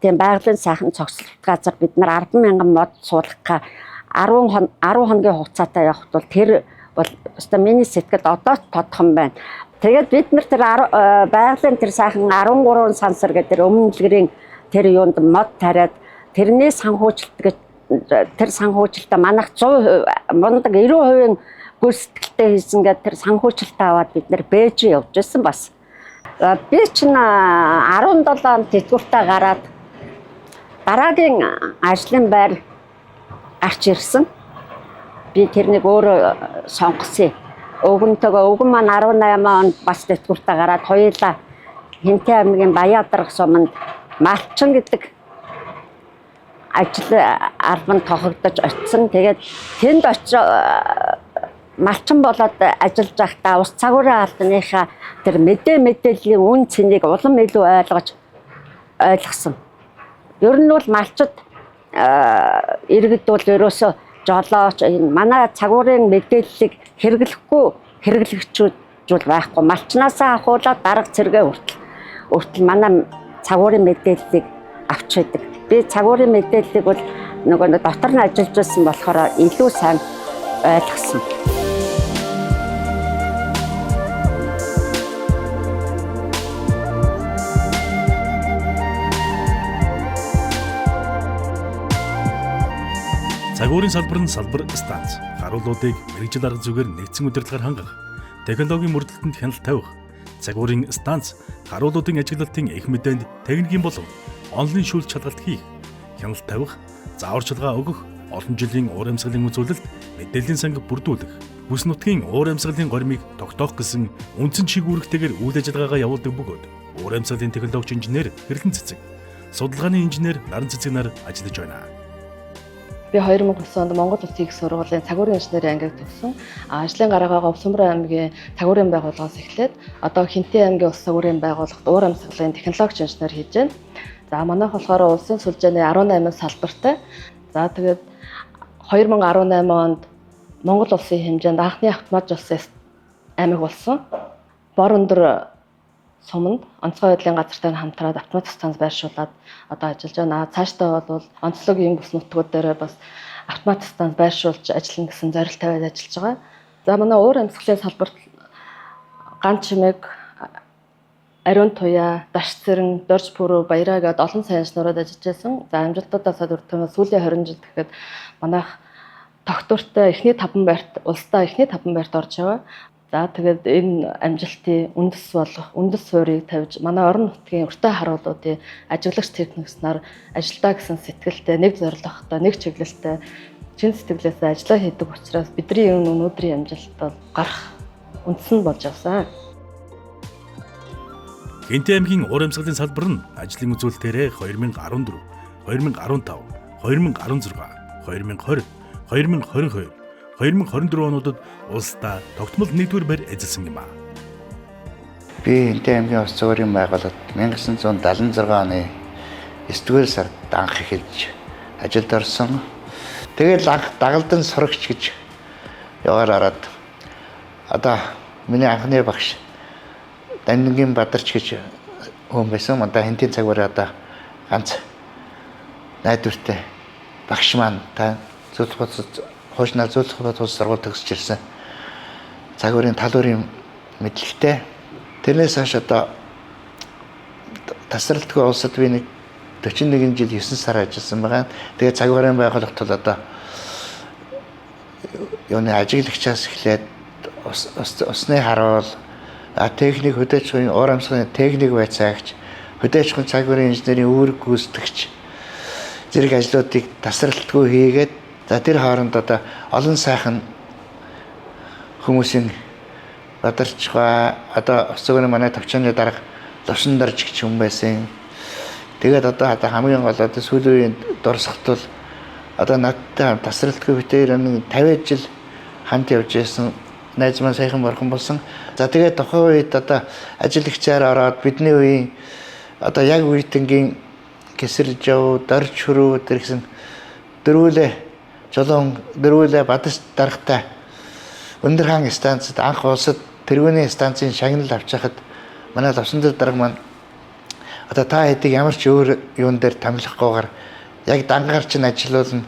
тийм байгалийн сайхан цогцлолт газар бид нар 10 мянган мод суулгахаа 10 хоногийн хугацаатай явахд бол тэр бол өстой миний сэтгэлд одоо ч тодхон байна. Тэгээд бид нар тэр байгалийн тэр сайхан 13 сансар гэдэг тэр Өмнөлгөрийн тэр юунд мод тариад тэрний санхүүжилт гэж тэр санхүүжилтээ манайх 100% мундаг 90% гүйцэтгэлтэй хийсэн гэдэг тэр санхүүжилтээ аваад бид нэр Бээжин явж байсан бас. Би чинь 17 онд тэтгэвртээ гараад дараагийн ажлын байр гарч ирсэн. Би тэрнийг өөрөө сонгосон. Өвгөнтэйгөө, өвгөн маань 18 онд бас тэтгэвртээ гараад хоёулаа Хинтээ аймгийн Баяадарга суманд Малчин гэдэг ажил албанд тохигдож очисон. Тэгээд тэнд очиж малчин болоод ажиллаж байхдаа ус цагуурын албаныхаа тэр мэдээллийн үн цэнийг улам илүү ойлгосон. Ер нь бол малчид иргэд бол ерөөсөө жолооч энэ манай цагуурын мэдээллийг хэрэглэхгүй хэрэглэгчүүд бол байхгүй. Малчнаасаа ахуулаад дарга цэргээ хүртэл манай цагуурын мэдээллийг авч байдаг. Би цагуурын мэдээллийг бол нөгөө дотор нь ажиллаж байсан болохоор илүү сайн ойлгосон. Цагуурын салбар нь салбар станц, харуулуудыг мэргэжил арга зүгээр нэгдсэн удирдлагаар хангах, технологийн мөрдлөлтөнд хяналт тавих, цагуурын станц харуулуудын ажиглалтын их мэдээнд техникийн болон онлын шүүлт шалгалт хийх, хяналт тавих, зааварчилгаа өгөх, олон жилийн уур амьсгалын үзүүлэлт мэдээллийн санг бүрдүүлэх, бүс нутгийн уур амьсгалын горимыг тогтоох гэсэн үндсэн чиг үүрэгтэйгээр үйл ажиллагаагаа явуулдаг бөгөөд уур амьсгалын технологич инженер Хэрлэн Цэцэг, судалгааны инженер Наран Цэцэг нар ажиллаж байна. Би 2009 онд Монгол Улсын их сургуулийн цагуурын инженерийн ангийг төгссөн. Ажлын гараагаа Говьсумрын аймгийн цагуурын байгууллагаас эхлээд одоо Хинтээ аймгийн ус цагуурын байгууллагт уур амьсгалын технологич инженер хийж байна. За манайх болохоор улсын сүлжээний 18 салбартай. За тэгээд 2018 онд Монгол улсын хэмжээнд анхны автомат улсын аймаг болсон. Бор өндөр суманд онцгой байдлын газартай хамтраад автомат станц байршуулад одоо ажиллаж байна. Цаашдаа бол онцлог ийм бүс нутгууд дээр бас автомат станц байршуулж ажиллана гэсэн зорилт тавиад ажиллаж байгаа. За манай уур амьсгалын салбарт ган чимэг, ариун туяа, даш цэрэн, дорж пүрүү, баяраа гэдээ олон сайн инженерүүд ажиллаж байсан. За амжилтуудаа дөрөвтөө сүүлийн 20 жил гэхэд манайх тогтвортой эхний 5 байрт улсдаа эхний 5 байрт орж байгаа. За тэгээд энэ амжилтын үндэс болох, үндэс суурийг тавьж манай орон нутгийн өртөө харуулуудын ажиглагч техникс нар ажилдаа гэсэн сэтгэлтэй, нэг зорилготой, нэг чиглэлтэй чин сэтгэлээсээ ажиллаа хийдэг учраас бидний энэ өнөөдрийн амжилт бол гарах үндэс нь болж явсан. Хинтээ аймгийн уур амьсгалын салбар нь ажлын үзүүлэлтээрээ 2014, 2015, 2016, 2020, 2022, 2024 онуудад улсдаа тогтмол нэгдүгээр байр эзэлсэн юм аа. Би Хинтээ аймгийн ус цагуурын байгууллагад 1976 оны 9-р сард анх эхэлж ажилд орсон. Тэгэл анх дагалдан сурагч гэж яваар ороод одоо миний анхны багш Дандангийн Бадарч гэж хүн байсан. Одоо Хинтийн цагуурын одоо ганц найдвартай багш маань та зөвлөх хуучнаар зөвлөх бод сургууль төгсөж ирсэн. Цагуурын талуурын мэдлэгтэй. Тэрнээс хойш одоо тасралтгүй улсад би нэг 41 жил 9 сар ажилласан байгаа. Тэгээд цаг уурын байгууллагт бол одоо юуны ажиглагчаас эхлээд усны харуул, техник хөдөө аж ахуйн уур амьсгалын техник байцаагч, хөдөө аж ахуйн цаг уурын инженерийн үүрэг гүйцэтгэгч зэрэг ажлуудыг тасралтгүй хийгээд, за тэр хооронд одоо олон сайхан хүмүүсийн Бадарчгаа, одоо ус цагуурын манай товчооны дарга Лувсан дарж гэж хүн байсан. Тэгээд одоо хамгийн гол одоо сүүлийн үеийн дурсахт бол одоо надтай тасралтгүй битээр 50 жил хамт явж байсан найз маань сайхан борхон болсон. За тэгээд тухайн үед одоо ажиллагчаар ороод бидний үеийн одоо яг үеийнгийн Кесэржав, Дорж хөрөө тэр гэсэн дөрвөлээ Чулуун дөрвөлээ Бадас даргатай Өндөр хаан станцад анх улсад тэргүүний станцын шагнал авч хахад манай Лувсандар дарга маань одоо та хэдийг ямар ч өөр юун дээр томилохгүйгээр яг дангаар чинь ажиллуулна,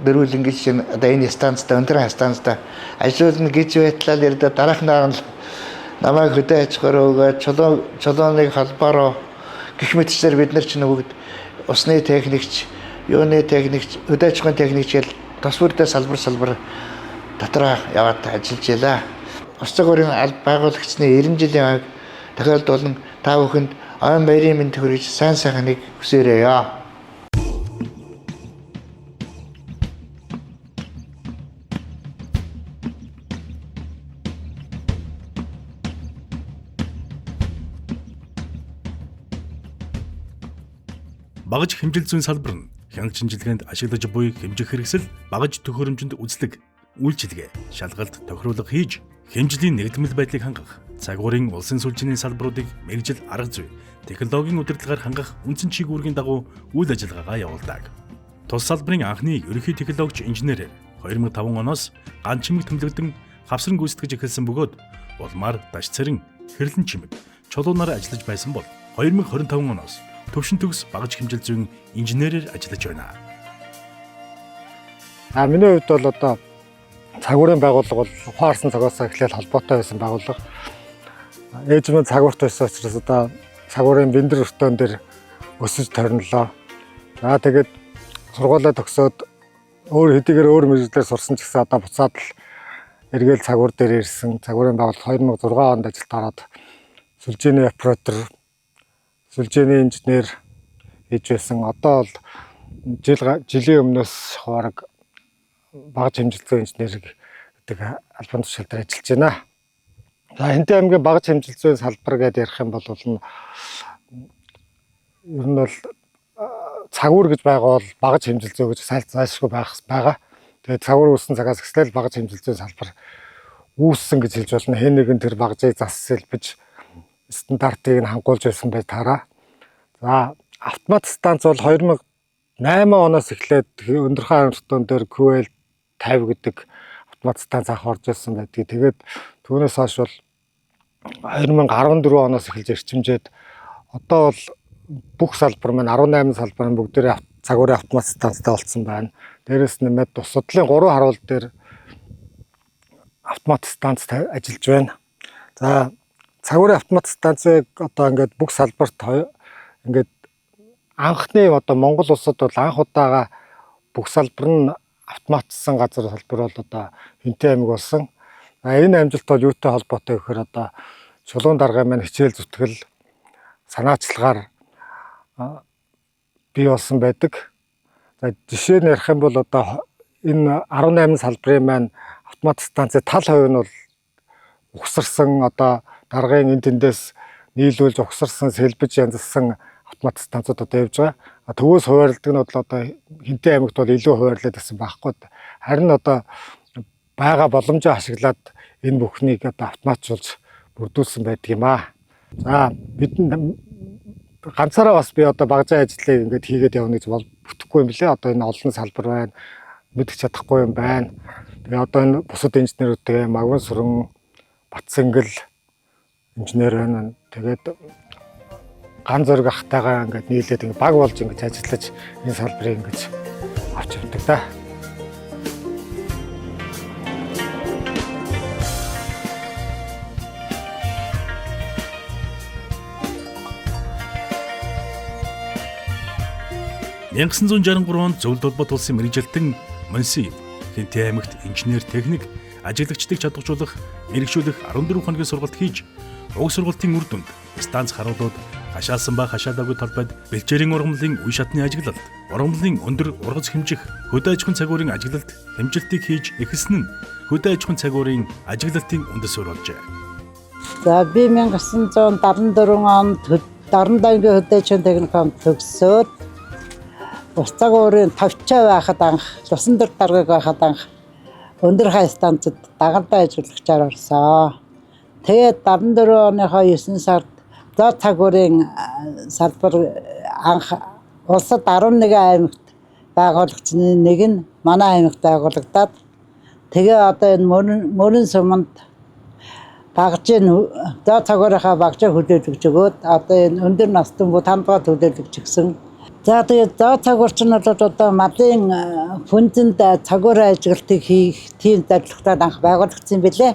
дөрвөл ингэж чинь одоо энэ станцтай өндөр хаан станцтай ажиллуулна гэж байтлаа л ердөө дараахнаа нь намайг хөдөө аж ахуйр өгөөд чулууныг холбоороо гэх мэтчээр бид нар чинь бүгд усны техникч, юуны техникч, хөдөө аж ахуйн техникч гэл тус бүрдээ салбар салбар дотроо яваад ажиллаж байлаа. Ус цагуурын алба байгуулагчны 90 жилийн ойг тохиолдуулан та бүхэнд ойн баярын мэнд хүргэж сайн сайхныг хүсээрэй. Багаж хэмжил зүйн салбар нь хяналт шинжилгээнд ашиглаж буй хэмжих хэрэгсэл багаж төхөөрөмжөнд үзлэг, үйлчилгээ, шалгалт, тохируулга хийж хэмжлийн нэгдмэл байдлыг хангах, цагуурын улсын сүлжээний салбаруудыг мэргэжил арга зүй, технологийн удирдлагаар хангах үндсэн чиг үүргийн дагуу үйл ажиллагаагаа явуулдаг. Тус салбарын анхны ерөнхий технологич инженерээр 2005 оноос ган чимэг тэмдэглэдэн хавсран гүйцэтгэж эхэлсэн бөгөөд улмаар даш цэрэн, хэрлэн чимэг, чулуунаар ажиллаж байсан бол 2025 оноос төвшин төгс багаж хэмжил зүйн инженерээр ажиллаж байна. А миний хувьд бол одоо цагуурын байгууллага бол ухаарсан цагаас эхлээл холбоотой байсан байгууллага. Ээж минь цагуурт байсан учраас одоо цагуурын бэндэр өртөөн дээр өсөж торнолоо. За тэгээд сургуулаа төгсөөд өөр хэдийгээр өөр мэргэжлээр сурсан ч гэсэн одоо буцаад л эргээл цагуур дээр ирсэн. Цагуурын байгууллага 2006 онд ажилд ороод сүлжээний оператор, сүлжээний инженер хийж байсан. Одоо бол жилийн өмнөөс бараг багаж хэмжил зүйн инженер гэдэг албан тушаал дээр ажиллаж байна. За Хэнтэй аймгийн багаж хэмжил зүйн салбар гэдээ ярих юм бол нь ер нь бол цагуур гэж байгаа бол багаж хэмжил зүй гэж зайлшгүй байгаа. Тэгээд цагуур үүссэн цагаас эхлээл багаж хэмжил зүйн салбар үүссэн гэж хэлж болно. Хэн нэгэн тэр багажийг зас сэлбэж стандартыг нь хангуулж байсан байж таараа. За автомат станц бол 2008 оноос эхлээд өндөр хаан өртөөн дээр QL 50 гэдэг автомат станц анх орж ирсэн байдгийг. Тэгээд түүнээс хойш бол 2014 оноос эхэлж эрчимжээд одоо бол бүх салбар маань 18 салбар нь бүгдээрээ цагуурын автомат станцтай болсон байна. Дээрээс нэмээд тус судлалын 3 харуул дээр автомат станц ажиллаж байна. За цагуурын автомат станцыг одоо ингээд бүх салбарт ингээд анхны одоо Монгол улсад бол анх удаага бүх салбар нь автоматсан газар салбар бол одоо Хэнтэй аймаг болсон. Энэ амжилт бол юутай холбоотой гэхээр одоо чулуун даргын маань хичээл зүтгэл санаачлагаар бий болсон байдаг. За жишээ нь ярих юм бол одоо энэ 18 салбарын маань автомат станцын тал хувь нь бол угсарсан, одоо даргын энэ тэндээс нийлүүлж угсарсан, сэлбэж янзлсан автомат станцууд одоо явж байгаа. Төвөөс хуваарлдаг нь бол одоо Хэнтэй аймагт бол илүү хуваарлаад гэсэн байхгүй. Харин одоо байгаа боломжоо ашиглаад энэ бүхнийг одоо автоматжуулж бүрдүүлсэн байдаг юм аа. За бид ганцаараа бас би одоо багжаа ажлыг ингээд хийгээд явна гэж бол бүтэхгүй юм лээ. Одоо энэ олон салбар байна. Мэдэх чадахгүй юм байна. Тэгээ одоо энэ бусад инженерүүдтэй Магван Сүрэн, Батсэнгэл инженер байна. Тэгээд ган зөрг ахтайгаа ингээд нийлээд ингээд баг болж ингээд ажиллаж энэ салбарыг ингээд авч явдаг да. 1963 онд Зөвлөлд холбоот улсын мэргэжилтэн Монсиев Хэнтэй аймагт инженер техник ажиглагчдыг чадваржуулах, мэргэшүүлэх 14 хоногийн сургалт хийж, уг сургалтын үр дүнд станц харуулууд хашаалсан ба хашаалаагүй талбайд бэлчээрийн ургамлын үе шатны ажиглалт, ургамлын өндөр ургац хэмжих, хөдөө аж ахуйн цагуурын ажиглалт хэмжилтийг хийж эхэлсэн нь хөдөө аж ахуйн цагуурын ажиглалтын үндэс суурь болжээ. За би 1974 онд Дорнод аймгийн хөдөө аж ахуйн техникумд төгсөөд ус цагуурын товчоо байхад анх Лусан дөр даргыг байхад анх өндөр хай станцад дагалдаа ажиллагчаар орсон. Тэгээд 74 оныхоо 9 сард зоо цагуурын салбар анх улсад 11 аймагт байгуулагдсаны нэг нь манай аймагт байгуулагдаад тэгээ одоо энэ мөрөн суманд багжийн зоо цагуурынхаа багжаа хүлээлгэж өгөөд одоо энэ өндөр настан бүү тандгаа хүлээлгэж өгсөн. За тэгээд зоо цагуур чинь бол одоо малын хүндэнд цагуурын ажиглалтыг хийх тийм зорилготой анх байгуулагдсан билээ.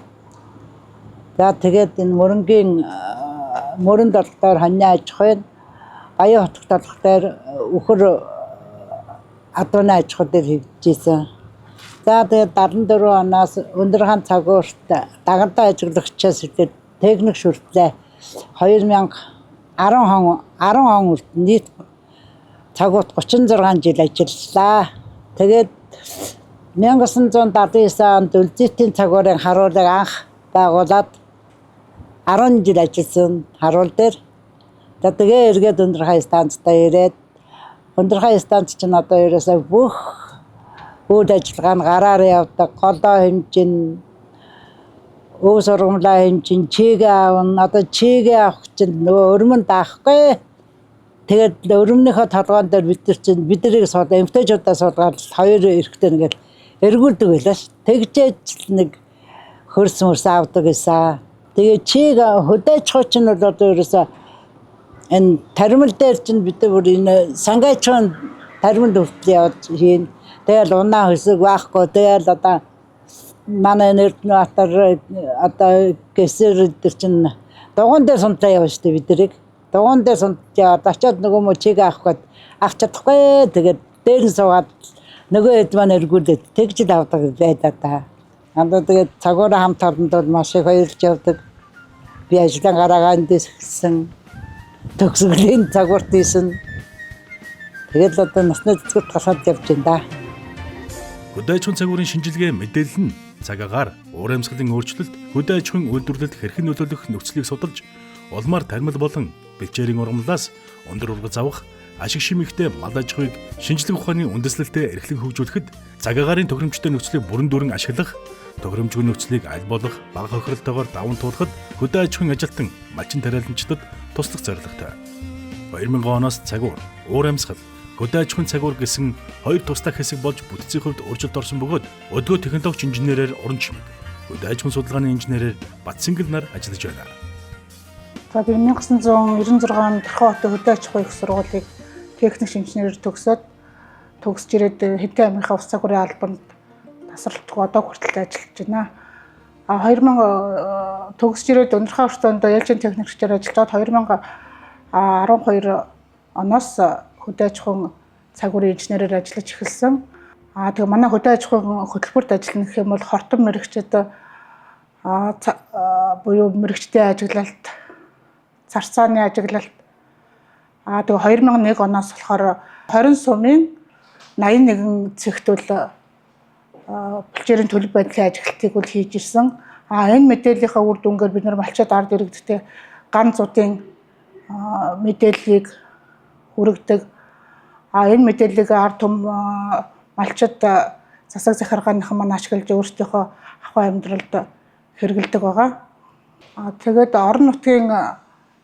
За тэгээд энэ мөрөнгийн мөрөнд болохоор хоньны аж ахуйн, Баян хотогт болохоор үхэр адууны аж ахуй дээр хийжсэн. За тэгээд 74 оноос өндөр хаан цагуурт дагалдаа ажиглагчаас эхлээд техник шүртлээ 2010 он 10 он хүртэл нийт цагуурт 36 жил ажиллалаа. Тэгээд 1979 онд Үлзийтийн цагуурын харуулыг анх байгуулад 10 жил ажилласан харуул дээр. За тэгээ эргээд өндөр хаан станцтай ирээд өндөр хаан станц чинь одоо ерөөсөө бүх үйл ажиллагаа нь гараар явдаг, голдоо хэмжин, өв сургамлаа хэмжин, чигээ аавна. Одоо чигээ авах чинь нөгөө өрмөн даахгүй. Тэгээд өрмөнийхөө толгоон дээр бид нар чинь биднийг суулаа, эмгтээчүүдээ суулгаад хоёр эрэгтэй нэгээл эргүүлдэг байлаа ш. Тэгжээж нэг хөрс мөрс авдаг гэсэн. Тэгээ чиг хөдөөж чинь бол одоо ерөөсөө энэ таримл дээр чинь бид нар бүр энэ сангайчхан таримлд хүртэл явж хийн. Тэгэл унаа хөсөг байхгүй. Тэгэл одоо манай Эрдэнэбаатар одоо гэсэр дээр чинь дугуйн дээр сундлаа явна шүү дээ бид нарыг. Дугуйн дээр сундж яваад очиод нөгөө мө чиг авах гээд авч чадахгүй. Тэгээд дээр нь суугаад нөгөө хэд маань эргүүлээд тэгж л авдаг байлаа та. Андаа тэгээд цагаараа хамт олонд бол маш их баярлж явдаг. Би ажлын гараагаа эндээс эхэлсэн. Төгсгөлийн цагуурт ийсэн. Тэгэл одоо насны цэцгэрт гасаад явж байна да. Хөдөө аж ахуйн цагуурын шинжилгээ мэдээлэл нь цаг агаар, уур амьсгалын өөрчлөлт, хөдөө аж ахуйн үйлдвэрлэлд хэрхэн нөлөөлөх нөхцөлийг судалж, улмаар таримл болон бэлчээрийн ургамлаас өндөр ургац авах, ашиг шимэгтэй мал аж ахуйг шинжлэх ухааны үндэслэлтэд эрхлэн хөгжүүлэхэд цаг агаарын тохиромжтой нөхцөлийг бүрэн дүүрэн ашиглах, тохиромжгүй нөхцөлийг аль болох бага хохиролтойгоор даван туулахад хөдөө аж ахуйн ажилтан малчин тариаланчдад туслах зорилготой. 2000 оноос цагуур, уур амьсгал, хөдөө аж ахуйн цагуур гэсэн хоёр тусдаа хэсэг болж бүтцийн хувьд өөрчлөлт орсон бөгөөд өдгөө технологич инженерээр уран чимэг, хөдөө аж ахуйн судалгааны инженерээр Батсингэл нар ажиллаж байна. За би 1996 онд Тэрхүү хотын хөдөө аж ахуйн их сургуулийг техник инженерээр төгсөөд төгсөж ирээд Хэнтэй аймгийнхаа ус цагуурын албанд тасралтгүй одоо хүртэл ажиллаж байна. А 2000 төгсөж ирээд Өндөрхөн өртөөнд ээлжийн техникчээр ажиллаж байгаад 2012 оноос хөдөө аж ахуйн цагуурын инженерээр ажиллаж эхэлсэн. А тэгээ манай хөдөө аж ахуйн хөтөлбөрт ажиллана гэх юм бол хортон мэрэгчд буюу мэрэгчдийн ажиглалт, царцааны ажиглалт. А тэгээ 2001 оноос болохоор 20 сумын 81 цэгт бол бэлчээрийн төлөв байдлын ажиглалтыг бол хийж ирсэн. А энэ мэдээллийнхаа үр дүнгээр бид нар малчид ард иргэдтэй ган зудын мэдээллийг хүргэдэг. А энэ мэдээллийг ард түм малчид засаг захиргааныхан маань ашиглаж өөрсдийнхөө ахуй амьдралд хэрэглэдэг байгаа. А тэгээд орон нутгийн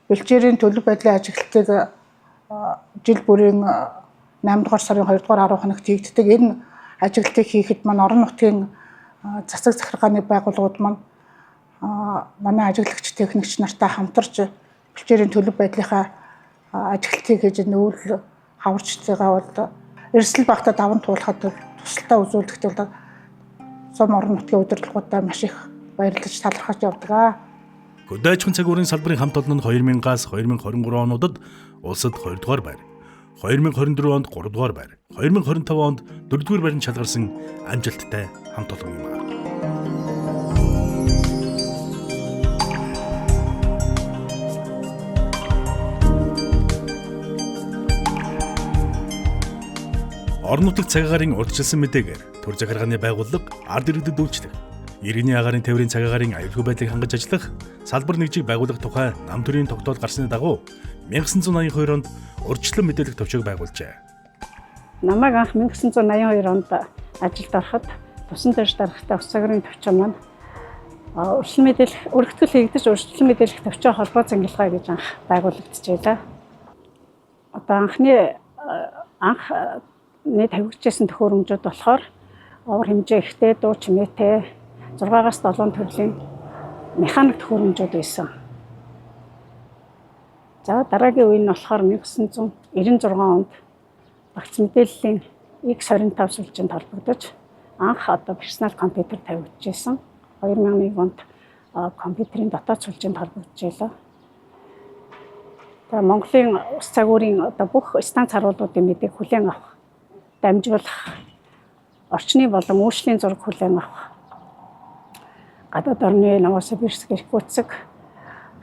бэлчээрийн төлөв байдлын ажиглалтыг жил бүрийн 8 дугаар сарын 2 дугаар 10 хоногт хийгддэг. Энэ ажиглалтыг хийхэд маань орон нутгийн засаг захиргааны байгууллагууд маань манай ажиглагч техникч нартай хамтарч бэлчээрийн төлөв байдлынхаа ажиглалтыг хийж нүүр хаварчдыгаа бол эрсдэл багтаа даван туулахад тусалтай үзүүлэхдээ бол сум орон нутгийн удирдлагуудаа маш их баярлаж талархаж явдаг. Хөдөө аж ахуйн цагуурын салбарын хамт олон нь 2000-аас 2023 онуудад улсад 2 дугаар байр. 2024 онд 3 дугаар байр, 2025 онд 4 дугаар байранд шалгарсан амжилттай хамт олон юм аа. Орон нутагт цаг агаарын урьдчилсан мэдээгээр төр захиргааны байгууллага ард иргэдэд үйлчлэх, иргэний агаарын тээврийн цаг агаарын аюулгүй байдлыг хангаж ажиллах салбар нэгжийг байгуулах тухай нам төрийн тогтоол гарсны дагуу 1982 онд урьдчилан мэдээлэх төвчийг байгуулжээ. Намайг анх 1982 онд ажилд ороход тусан дэвш даргатай ус цагаарын төвчөө маань урьдчилан мэдээлэх өргөтгөл хийгдэж урьдчилан мэдээлэх төвчөө холбоо цангилгаа гэж анх байгуулагдчихжээ. Одоо анх тавигдчихсан төхөөрөмжүүд болохоор овор хэмжээ ихтэй, дуу чимээтэй 6-аас 7 төрлийн механик төхөөрөмжүүд байсан. За дараагийн үе нь болохоор 1996 онд багц мэдээллийн X25 сүлжээнд холбогдож анх одоо персонал компьютер тавигдчихсан. 2001 онд компьютерийн дотоод сүлжээнд холбогдчихлоо. Тэгээ Монголын ус цагуурын одоо бүх станц харуулуудын мэдээг хүлээн авах, дамжуулах, орчны болон үйлчлийн зураг хүлээн авах, гадаад орны Новосибирск, Иркутск,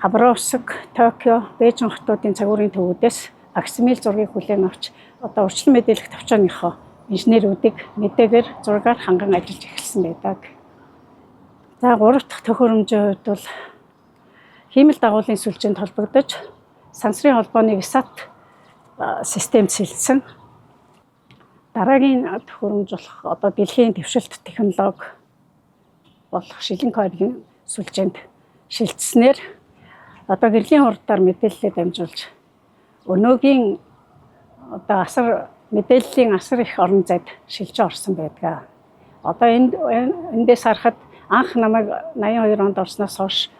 Хабаровск, Токио, Бээжин хотуудын цагуурын төвүүдээс факсимил зургийг хүлээн авч одоо урьдчилан мэдээлэх төвчөөнийхөө инженерүүдийг мэдээгээр зургаар ханган ажиллаж эхэлсэн байдаг. За гурав дахь төхөөрөмжийн хувьд бол хиймэл дагуулын сүлжээнд холбогдож сансрын холбооны SAT системд сэлсэн. Дараагийн төхөөрөмж болох одоо дэлхийн дэвшилт технологи болох шилэн кабелийн сүлжээнд шилжсэнээр одоо гэрлийн хурдаар мэдээллээ дамжуулж өнөөгийн одоо асар мэдээллийн асар их орон зайд шилжиж орсон байдаг. Одоо эндээс харахад анх намайг 82 онд орсноос хойш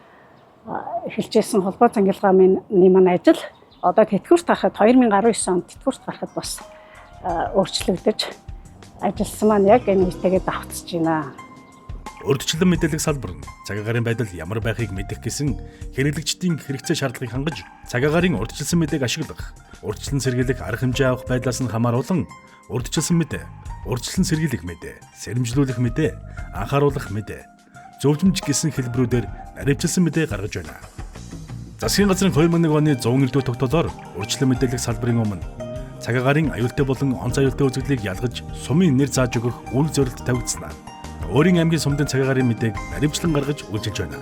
эхэлжсэн холбоо цангилгааны маань ажил одоо тэтгэврт гарахад 2019 онд тэтгэврт гарахад бас өөрчлөгдөж ажилласан маань яг энэ үетэйгээ давхцаж байна. Урьдчилан мэдээлэх салбар нь цаг агаарын байдал ямар байхыг мэдэх гэсэн хэрэглэгчдийн хэрэгцээ шаардлагыг хангаж цаг агаарын урьдчилсан мэдээг ашиглах, урьдчилан сэргийлэх арга хэмжээ авах байдлаас нь хамааруулан урьдчилсан мэдээ, урьдчилан сэргийлэх мэдээ, сэрэмжлүүлэх мэдээ, анхааруулах мэдээ, зөвлөмж гэсэн хэлбэрүүдээр наривчилсан мэдээ гаргаж байна. Засгийн газрын 2001 оны 190 дугаар тогтоолоор урьдчилан мэдээлэх салбарын өмнө цаг агаарын аюултай болон онц аюултай үзэгдлийг ялгаж сумын нэр зааж өгөх үйл зорилт тавигдсанаа өөрийн аймгийн сумдын цаг агаарын мэдээг наривчлан гаргаж үйлчилж байна.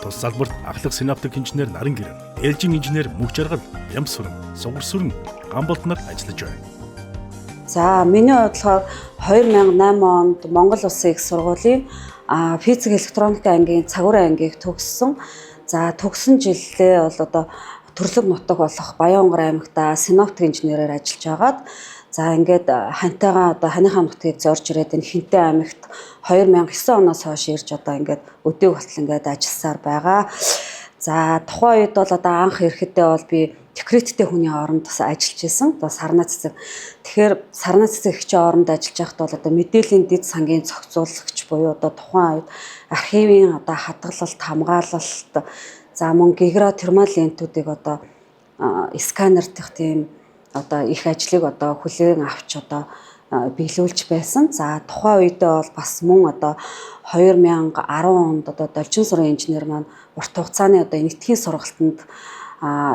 Тус салбарт ахлах синоптик инженер Наран Гэрэн, ээлжийн инженер Мөнх Жаргал, Ямсүрэн, Сугар Сүрэн, Гамболт нар ажиллаж байна. За миний хувьд болохоор 2008 онд Монгол Улсын их сургуулийн физик электроникийн ангийн цагуурын ангийг төгссөн. За төгссөн жилдээ бол одоо төрлөг нутаг болох Баян-Онгор аймагта синоптик инженерээр ажиллаж байгаад за ингээд хантайгаа одоо ханыхаа нутгийг зорж ирээд энэ Хинтээ аймагт 2009 оноос хойш ирж одоо ингээд өдөө болтол ингээд ажилласаар байгаа. За тухайн үед бол одоо анх ирэхэдээ бол би декреттэй хүний оронд бас ажиллаж исэн. Одоо сарнаа цэцэг. Тэгэхээр сарнаа цэцэг хчээ оронд ажиллаж байхад бол одоо мэдээллийн дэд сангийн зохицуулагч буюу одоо тухайн үед архивын одоо хадгалалт, хамгаалалт, за мөн гигра термал лентүүдийг одоо сканер дэх тийм одоо их ажлыг одоо хүлээн авч одоо биелүүлж байсан. За тухайн үедээ бол бас мөн одоо 2010 онд одоо Должин сурын инженер маань урт хугацааны одоо нэгтгэхийн сургалтанд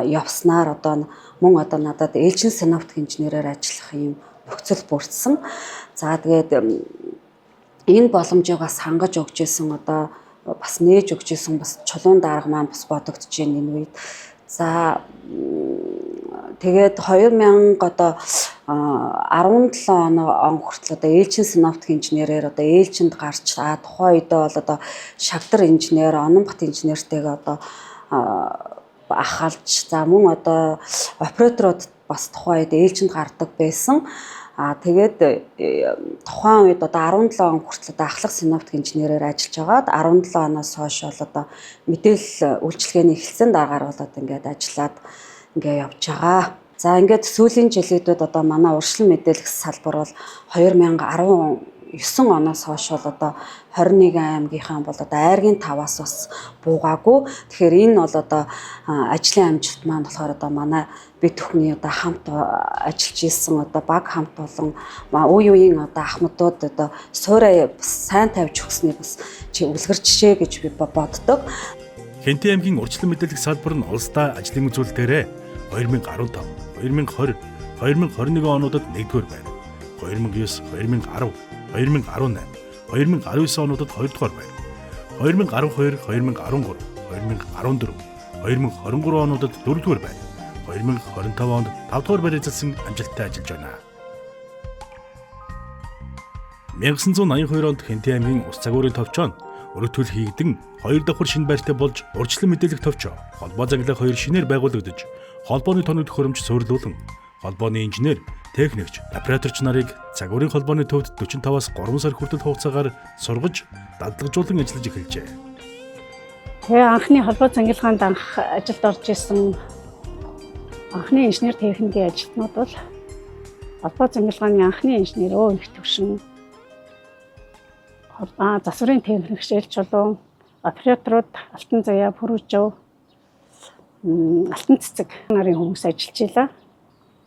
явснаар одоо мөн одоо надад ээлжин синоптик инженерээр ажиллах юм нөхцөл бүрдсэн. За тэгээд энэ боломжийг бас хангаж өгч исэн одоо бас нээж өгч исэн бас чулуун дарга маань бас бодогдож байна энэ үед. За тэгээд 2000 одоо 17 он хүртэл одоо ээлжин синоптик инженерээр одоо ээлжинд гарч тухайн үедээ бол одоо шагдар инженер, Ононбат инженертэйгээ одоо ахалж за мөн одоо операторууд бас тухайн үед ээлжинд гардаг байсан. Тэгээд тухайн үед одоо 17 он хүртэл одоо ахлах синоптик инженерээр ажиллаж байгаад 17 оноос хойш бол одоо мэдээлэл үйлчилгээний эхэлсэн дараагаар болоод ингээд ажиллаад ингээ явж байгаа. За ингээд сүүлийн жилүүдэд одоо манай урьдчилан мэдээлэх салбар бол 2010 2009 оноос хойш бол одоо 21 аймгийнхаа бол одоо айргийн 5-аас бас буугаагүй. Тэгэхээр энэ бол одоо ажлын амжилт маань болохоор одоо манай бид бүхний одоо хамт ажиллаж исэн одоо баг хамт олон үе үеийн одоо ахмадууд одоо суурай бас сайн тавьж өгсөний бас чи үлгэр жишээ гэж би боддог. Хэнтийн аймгийн урьдчилан мэдээлэх салбар нь улсдаа ажлын үзүүлэлтээрээ 2015, 2020, 2021 онуудад 1-р байр, 2009, 2010, 2018, 2019 онуудад 2-р байр, 2012, 2013, 2014, 2023 онуудад 4-р байр, 2025 онд 5-р байр эзэлсэн амжилттай ажиллаж байна. 1982 онд Хэнтийн аймгийн ус цагуурын товчоо нь өргөтгөл хийгдэн 2 давхар шинэ байртай болж урьдчилан мэдээлэх товчоо холбоо зангилаа 2 шинээр байгуулагдаж холбооны тоног төхөөрөмж суйрлуулан холбооны инженер, техникч, операторч нарыг цагуурын холбооны төвд 45-аас 3 сар хүртэл хугацаагаар сургаж, дадлагжуулан ажиллаж эхэлжээ. Тэгээ анхны холбоо зангилгаанд анх ажилд орж исэн анхны инженер техникийн ажилтнууд бол холбоо зангилгааны анхны инженер Өө их төвшин, засварын техникч Эл Чулуун, операторууд Алтан Заяа, Пүрүжв, Алтан Цэцэг нарын хүмүүс ажиллаж байлаа.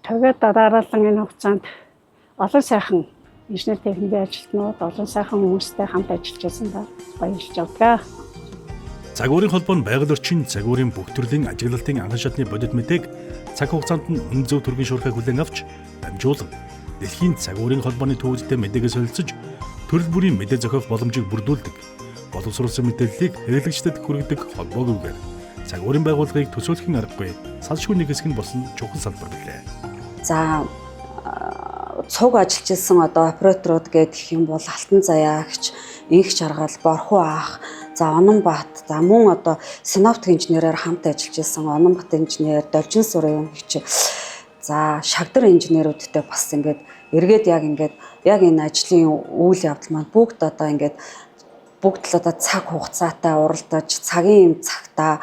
Тэгээд дараалан энэ хугацаанд олон сайхан инженер техникийн ажилтнууд, олон сайхан хүмүүстэй хамт ажиллаж байсан ба баярлж явдаг. Загварын холбоо нь байгаль орчин загварын бүх төрлийн ажиглалтын анхан шатны бодит мэдээг цаг хугацаанд нь үнэн зөв төргийн шуурхай хүлээн авч дамжуулан дэлхийн загварын холбооны төвөдтэй мэдээгээ солилцож төрөл бүрийн мэдээ зохиох боломжийг бүрдүүлдэг. Боловсруулсан мэдээллийг хэрэглэгчдэд хүргэдэг холбоогүйгээр загварын байгууллагыг төсөөлхийн аргагүй салшгүй нэг хэсэг нь болсон чухал салбар билээ. За цуг ажиллаж исэн одоо операторууд гэх юм бол Алтан Заяагч, Инх Жаргал, Борхуу ах, за Ононбат, за мөн одоо синоптик инженерээр хамт ажиллаж исэн Ононбат инженер, Должин Сурын хич, за Шагдар инженерүүдтэй бас ингээд эргээд яг ингээд яг энэ ажлын үйл явдал маань бүгд одоо ингээд бүгд л одоо цаг хугацаатай уралдаж, цагийн юм цагтаа,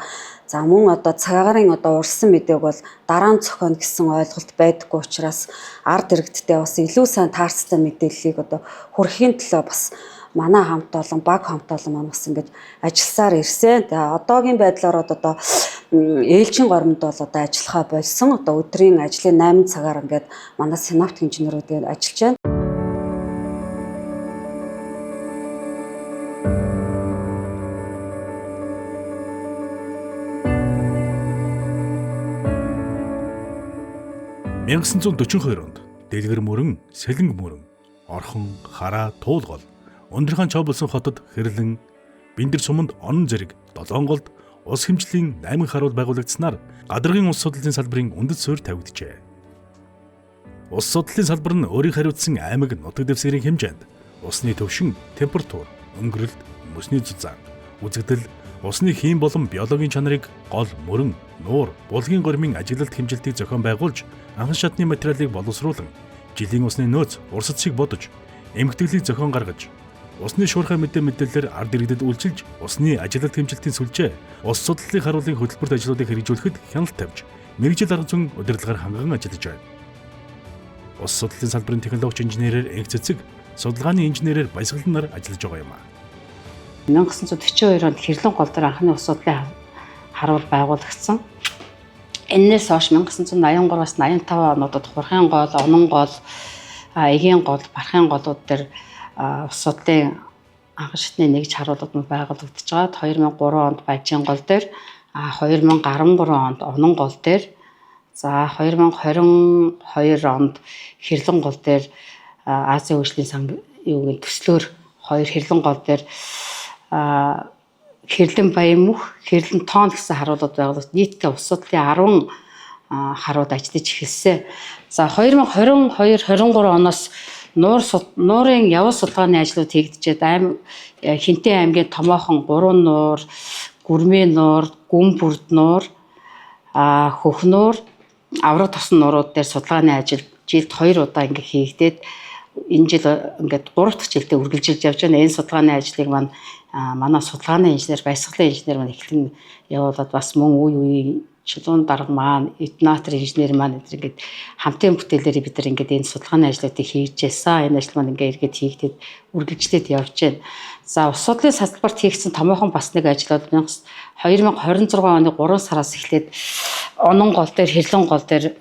за мөн одоо цагаарын одоо урьсан мэдээг бол дараа нь зохионо гэсэн ойлголт байдаггүй учраас ард иргэдтэй бас илүү сайн таарцтай мэдээллийг одоо хүргэхийн төлөө бас манай хамт олон баг хамт олон маань бас ингэж ажилласаар ирсэн. Тэгээ одоогийн байдлаар одоо ээлжийн горимд бол одоо ажиллахаа болсон. Одоо өдрийн ажлын 8 цагаар ингээд манай синоптик инженерүүд ажиллаж байна. — 1942 онд Дэлгэр мөрөн, Сэлэнг мөрөн, Орхон, Хараа, Туулгол, Өндөрхаан Чоблсон хотод Хэрлэн, Бэндэр суманд Онон зэрэг Долоонголд ус хэмжлийн 8 харуул байгуулагдсанаар гадаргын ус судлалын салбарын үндэс суурь тавигджээ. Ус судлалын салбар нь өөрийн хариуцсан аймаг нутаг дэвсгэрийн хэмжээнд усны төвшин, температур, өнгөрөлт, мөсний зузаан, үзэгдэл, усны хийм болон биологийн чанарыг гол мөрөн, нуур, булгийн горимын ажиглалт хэмжилтийг зохион байгуулж анхан шатны материалыг боловсруулан жилийн усны нөөц, урсгал шиг бодож, эмгэтгэлийг зохион гаргаж, усны шуурхай мэдээ мэдээллээр ард иргэдэд үйлчилж, усны ажиглалт хэмжилтийн сүлжээ, ус судлалын харуулын хөтөлбөрт ажлуудыг хэрэгжүүлэхэд хяналт тавьж, мэргэжил арга зүйн удирдлагаар ханган ажиллаж байна. Ус судлалын салбарын технологич инженерээр Энх Цэцэг, судалгааны инженерээр Баясгалан нар ажиллаж байгаа юм а. 1942 онд Хэрлэн гол дээр анхны ус судлалын харуул байгуулагдсан. Энээс хойш 1983-аас 85 онуудад Хурхын гол, Онон гол, Эгийн гол, Бархын голууд дээр ус судлалын анхан шатны нэгж харуулууд нь байгуулагдаж байгаа. 2003 онд Бажийн гол дээр, 2013 онд Онон гол дээр, за 2022 онд Хэрлэн гол дээр Азийн хөгжлийн сан юугийн төслөөр хоёр Хэрлэн гол дээр Хэрлэн Баян мөх, Хэрлэн Тоон гэсэн харуулууд байгуулагдсан. Нийтдээ ус судлалын 10 харуул ажиллаж эхэлсэн. За 2022 23 оноос нуурын явал судалгааны ажлууд хийгдэжээд Хэнтийн аймгийн томоохон 3 нуур, Гүрмээ нуур, Гүн бүрд нуур, Хөх нуур, Авраг тосон нуурууд дээр судалгааны ажил жилд 2 удаа ингээ хийгдээд энэ жил ингээд 3 дахь жилдээ үргэлжилж явж байна. Энэ судалгааны ажлыг манай судалгааны инженер, баясгалын инженер маань эхлэн явуулаад бас мөн үе үеийн Чулуун дарга маань, Эднатор инженер маань эдгээр ингээд хамтын бүтээлээр бид нар ингээд энэ судалгааны ажлуудыг хийж байсан. Энэ ажил маань ингээд эргээд хийгдээд үргэлжлээд явж байна. За, ус судлалын салбарт хийгдсэн томоохон бас нэг ажил бол 2026 оны 3 сараас эхлээд Онон гол дээр, Хэрлэн гол дээр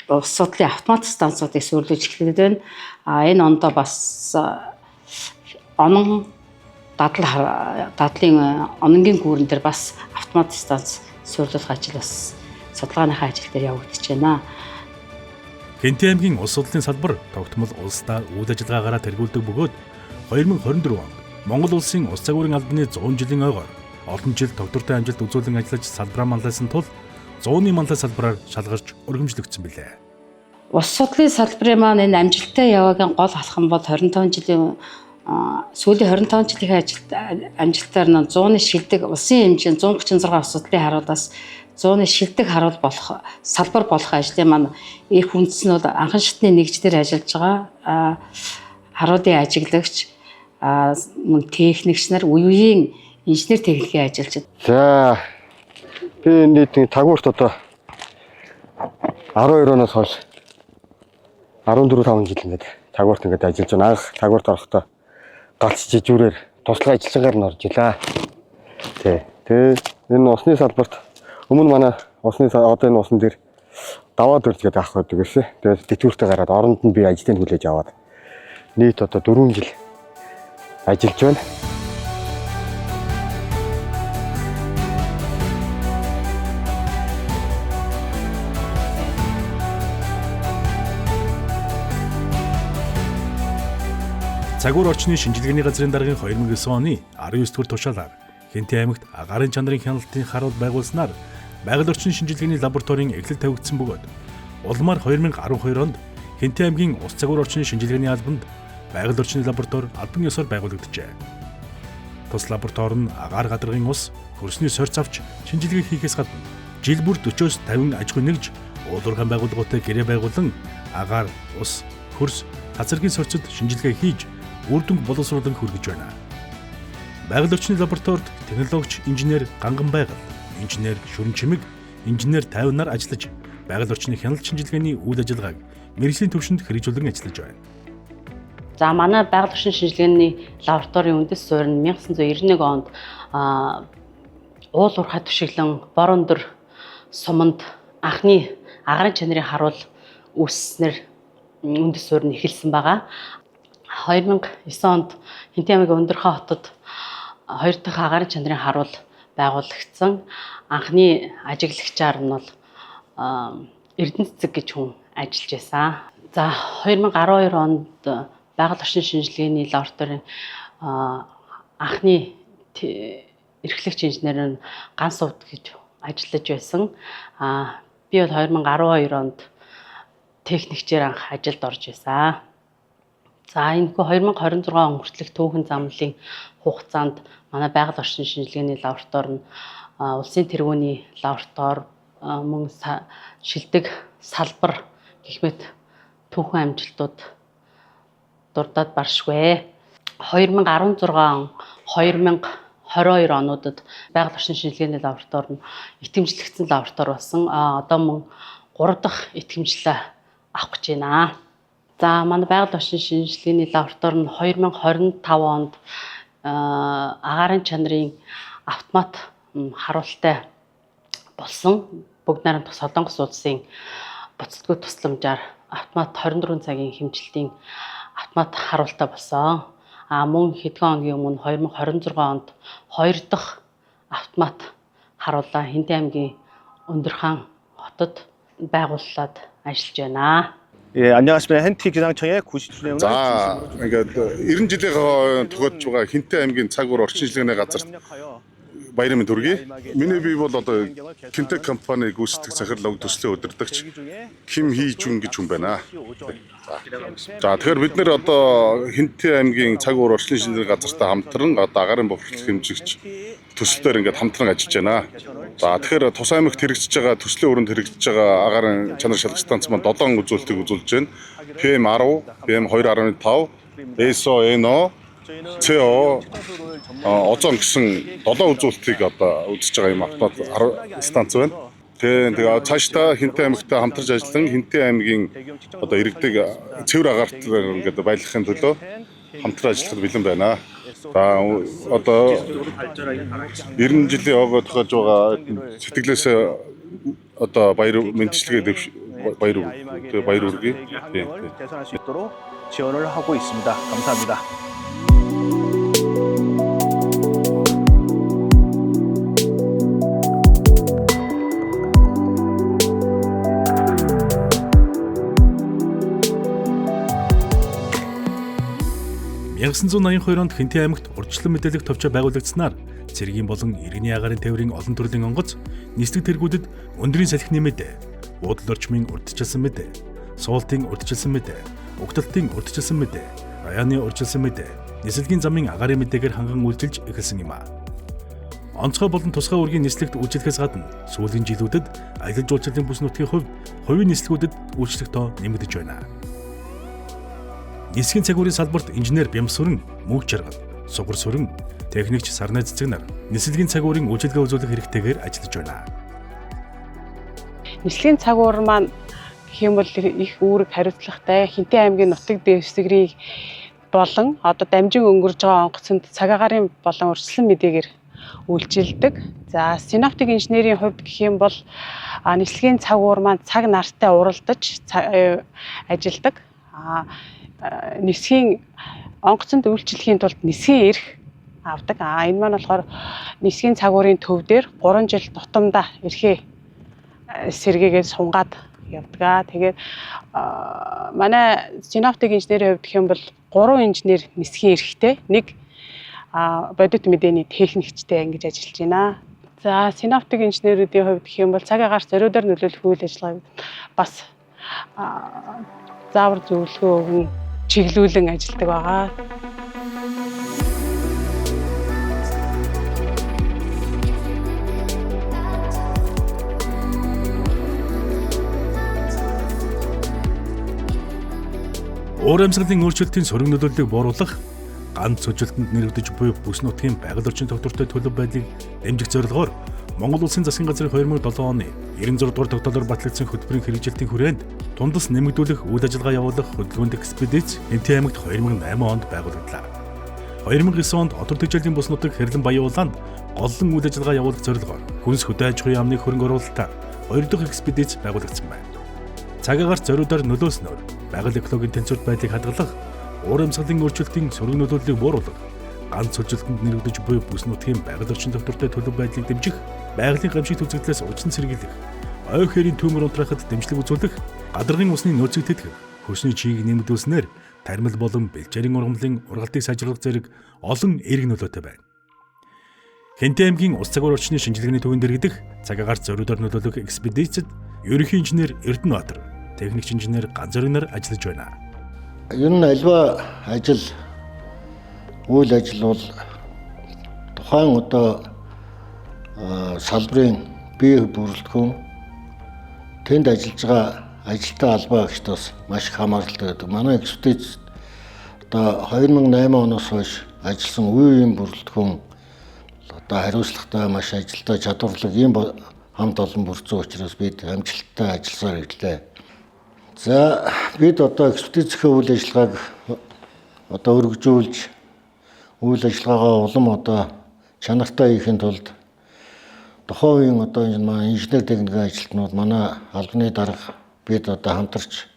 ус судлалын автомат станцуудыг суйрлуулж эхлээд байна. А энэ ондоо бас Онон дадал дадлын Ононгийн гүүрэн дээр бас автомат станц суйрлуулах ажил бас судалгааныхаа ажил дээр явагдаж байна. Хэнтэй аймгийн улс судлалын салбар тогтмол улсдаа үйл ажиллагаагаараа тэргүүлдэг бөгөөд 2024 онд Монгол улсын улс загварын албаны 100 жилийн ойгоор олон жил тогтвортой амжилт үзүүлэн ажиллаж салбараа манлайлсан тул 100-ны манлай салбараар шалгарч өргөмжлөгдсөн билээ. Улс судлалын салбарын маань энэ амжилттай яваагийн гол алхам бол 25 жилийн сүүлийн 25 жилийнхээ ажилд амжилтаар нь 100-ны шилдэг улсын хэмжээнд 136 ус судлалын харуулаас 100-ны шилдэг харуул болох салбар болох ажлын маань их үндэс нь бол анхан шатны нэгжлэр ажиллаж байгаа харуулын ажиглагч, мөн техникч нар, үе үеийн инженер техникийн ажилчид. За, би нийт тагуурт одоо 12 оноос хойш 14 5 жил ингээд тагуурт ингээд ажиллаж байна. Анх тагуурт орохдоо галц жижүүрээр туслах ажиллагаар нь орж илаа. Тий. Тэгээ энэ усны салбарт өмнө манай усны одоо энэ усан дээр даваад өрж гэдэг ах байдаг байсан. Тэгээд тэтгэвртэй гараад оронд нь би ажлыг хүлээж аваад нийт одоо 4 жил ажиллаж байна. Цагуур орчны шинжилгээний газрын даргын 2009 оны 19 дугаар тушаалаар Хэнтэй аймагт агаарын чанарын хяналтын харуул байгуулснаар байгаль орчны шинжилгээний лабораторийн эхлэл тавигдсан бөгөөд улмаар 2012 онд Хэнтэй аймгийн ус цагуур орчны шинжилгээний албанд байгаль орчны лаборатори албан ёсоор байгуулагджээ. Тус лаборатори нь агаар гадаргын ус, хөрсний сорьц авч шинжилгээ хийхээс гадна жил бүр 40-оос 50 аж ахуй нэгж уулуурхайн байгууллагуудтай гэрээ байгуулан агаар, ус, хөрс, цацрагийн сорьцод шинжилгээ хийж үр дүнг боловсруулан хүргэж байна. Байгаль орчны лабораторид технологич инженер Ганган Байгаль, инженер Шүрэн Чимэг, инженер 50 нар ажиллаж байгаль орчны хяналт шинжилгээний үйл ажиллагааг мэргэжлийн түвшинд хэрэгжүүлэн ажиллаж байна. За, манай байгаль орчин шинжилгээний лабораторийн үндэс суурь нь 1991 онд уул уурхай түшиглэн бор өндөр суманд анхны агарын чанарын харуул үүсснээр үндэс суурь нь эхэлсэн байгаа. 2009 онд Хэнтийн аймгийн Өндөрхөн хотод хоёр дахь агарын чанарын харуул байгуулагдсан. Анхны ажиглагчаар нь бол Эрдэнэ цэцэг гэж хүн ажиллаж байсан. За, 2012 онд байгаль орчин шинжилгээний лабораторийн анхны эрхлэгч инженер нь Ганс увд гэж ажиллаж байсан. Би бол 2012 онд техникчээр анх ажилд орж байсан. За, энэхүү 2026 он хүртэлх түүхэн замлын хугацаанд манай байгаль орчин шинжилгээний лаборатори нь улсын тэргүүний лаборатори, мөн шилдэг салбар гэх мэт түүхэн амжилтууд дурдаад баршгүй. 2016 он, 2022 онуудад байгаль орчин шинжилгээний лаборатори нь итгэмжлэгдсэн лаборатори болсон. Одоо мөн 3 дахь итгэмжлээ авах гэж байна. За, манай байгаль орчин шинжилгээний лаборатори нь 2025 онд агаарын чанарын автомат харуултай болсон. Бүгд найрамдах Солонгос улсын буцалтгүй тусламжаар автомат 24 цагийн хэмжилтийн автомат харуултай болсон. А мөн хэдхэн хоногийн өмнө 2026 онд хоёр дахь автомат харуулаа Хэнтийн аймгийн Өндөрхаан хотод байгууллаад ажиллаж байна. 예, 안녕하십니까. 헨티 기상청의 97년을 За, ингээд 90 жилийн тохиолдож байгаа Хэнтэй аймгийн цаг үе орчин шинжилгээний газарт баярын мэнд хүргэе. Миний бие бол одоо Кентек компани гүйцэтгэх захирал уг төслийн удирдагч Ким Хи Жүн гэж хүн байна. За, тэгэхээр бид нэр одоо Хэнтэй аймгийн цаг үе орчин шинжилгээний газартай хамтран одоо агаарын бохирдол хэмжигч төсөл дээр ингээд хамтран ажиллаж байна. За, тэгэхээр тус аймагт хэрэгжиж байгаа төслийн өрөөнд хэрэгжиж байгаа агаарын чанар шалгах станц маань 7 үзүүлэлтийг үзүүлж байна. PM10, PM2.5, SO, NO, CO, озон гэсэн 7 үзүүлэлтийг одоо үзэж байгаа юм автомат станц байна. Тийм, тэгээ цаашдаа Хэнтэй аймагтай хамтарч ажиллан Хэнтэй аймгийн одоо иргэдэг цэвэр агаарт ингээд байлгахын төлөө хамтран ажиллахад бэлэн байна. За одоо 90 жилийн овоо тохиолж байгаа сэтгэлээс одоо баяр мэндчилгээ дэвш баяр баяр хүргэе. Тийм. 개선할 수 있도록 지원을 하고 있습니다. 감사합니다. — 1982 онд Хэнтэй аймагт урьдчилан мэдээлэх товчоо байгуулагдсанаар цэргийн болон иргэний агаарын тээврийн олон төрлийн онгоц, нислэг тэргүүдэд өндрийн салхины мэдээ, буудал орчмын урьдчилсан мэдээ, суултын урьдчилсан мэдээ, угталтын урьдчилсан мэдээ, районы урьдчилсан мэдээ, нислэгийн замын агаарын мэдээгээр ханган үйлчилж эхэлсэн юм а. Онцгой болон тусгай үүргийн нислэгт үйлчлэхээс гадна сүүлийн жилүүдэд аялал жуулчлалын бүс нутгийн хувьд хувийн нислэгүүдэд үйлчлэх тоо нэмэгдэж байна. Нисгийн цагуурын салбарт инженер Бямсүрэн, Мөнх Жаргал, Сугар Сүрэн, техникч Сарнай Цэцэг нар нислэгийн цагуурын үйлчилгээ үзүүлэх хэрэгтэйгээр ажиллаж байна. Нислэгийн цагуур маань гэх юм бол их үүрэг хариуцлагатай. Хэнтэй аймгийн нутаг дэвсгэрийг болон одоо дамжин өнгөрж байгаа онгоцонд цаг агаарын болон урьдчилан мэдээгээр үйлчилдэг. За синоптик инженерийн хувьд гэх юм бол нислэгийн цагуур маань цаг нартай уралдаж ажилладаг. Нисхийн онгоцонд үйлчлэхийн тулд нисхийн эрх авдаг. Энэ маань болохоор нисхийн цагуурын төв дээр 3 жил тутамдаа эрхээ сэргээгээд сунгаад явдаг. Тэгээд манай синоптик инженерийн хувьд гэх юм бол 3 инженер нисхийн эрхтэй, нэг бодит мэдээний техникчтэй ингэж ажиллаж байна. За синоптик инженерүүдийн хувьд гэх юм бол цаг агаар зориудаар нөлөөлөх үйл ажиллагааг бас заавар зөвлөгөө өгөн чиглүүлэн ажилладаг байгаа. Уур амьсгалын өөрчлөлтийн сөрөг нөлөөллийг бууруулах, ганц цөжилтөнд нэрвдэж буй бүс нутгийн байгаль орчин тогтвортой төлөв байдлыг дэмжих зорилгоор Монгол Улсын засгийн газрын 2007 оны 96 дугаар тогтоолоор батлагдсан хөтөлбөрийн хэрэгжилтийн хүрээнд тундас нэмэгдүүлэх үйл ажиллагаа явуулах хөдөлгөөнт экспедиц Хэнтэй аймагт 2008 онд байгуулагдлаа. 2009 онд Отор тэжээлийн бүс нутаг Хэрлэн Баян улаанд голлон үйл ажиллагаа явуулах зорилгоор хүнс хөдөө аж ахуйн яамны хөрөнгө оруулалтаар 2 дахь экспедиц байгуулагдсан байна. Цаг агаарт зориудаар нөлөөлснөөр байгаль экологийн тэнцвэрт байдлыг хадгалах, уур амьсгалын өөрчлөлтийн сөрөг нөлөөллийг бууруулах, ганц цөжилтөнд нэрвдэж буй бүс нутгийн байгаль орчин тогтвортой төлөв байдлыг дэмжих, байгалийн гамшиг үзэгдлээс уучлан сэргийлэх, ой хэрийн төмөр унтраахад дэмжлэг үзүүлэх, гадаргын усны нөөцийг тэтгэх, хөрсний чигийг нэмэгдүүлснээр тармил болон бэлчээрийн ургамлын ургалтыг сайжруулах зэрэг олон эерэг нөлөөтэй байна. Хэнтэй аймгийн ус цагуур орчны шинжилгээний төвөнд дэргэдэх цаг агаарт зориудаар нөлөөлөх экспедицэд ерөнхий инженер Эрдэнэбаатар, техникч инженер Ганзөрийн нар ажиллаж байна. Ер нь альва ажил үйл ажил бол тухайн одоо салбарын бие бүрэлдэхүүн тэнд ажиллаж байгаа ажилтан албан агчдаас маш их хамааралтай байдаг. Манай экспедиц одоо 2008 оноос хойш ажилласан үе үеийн бүрэлдэхүүн одоо хариуцлагатай маш ажилтай чадварлаг ийм хамт олон бүрдсэн учраас бид амжилттай ажилласаар ирлээ. За бид одоо экспедицийн үйл ажиллагааг одоо өргөжүүлж үйл ажиллагаагаа улам одоо чанартай хийхин тулд тухайн үеийн одоо энэ маань инженер техникийн ажилтнууд манай албаны дарга бид одоо хамтарч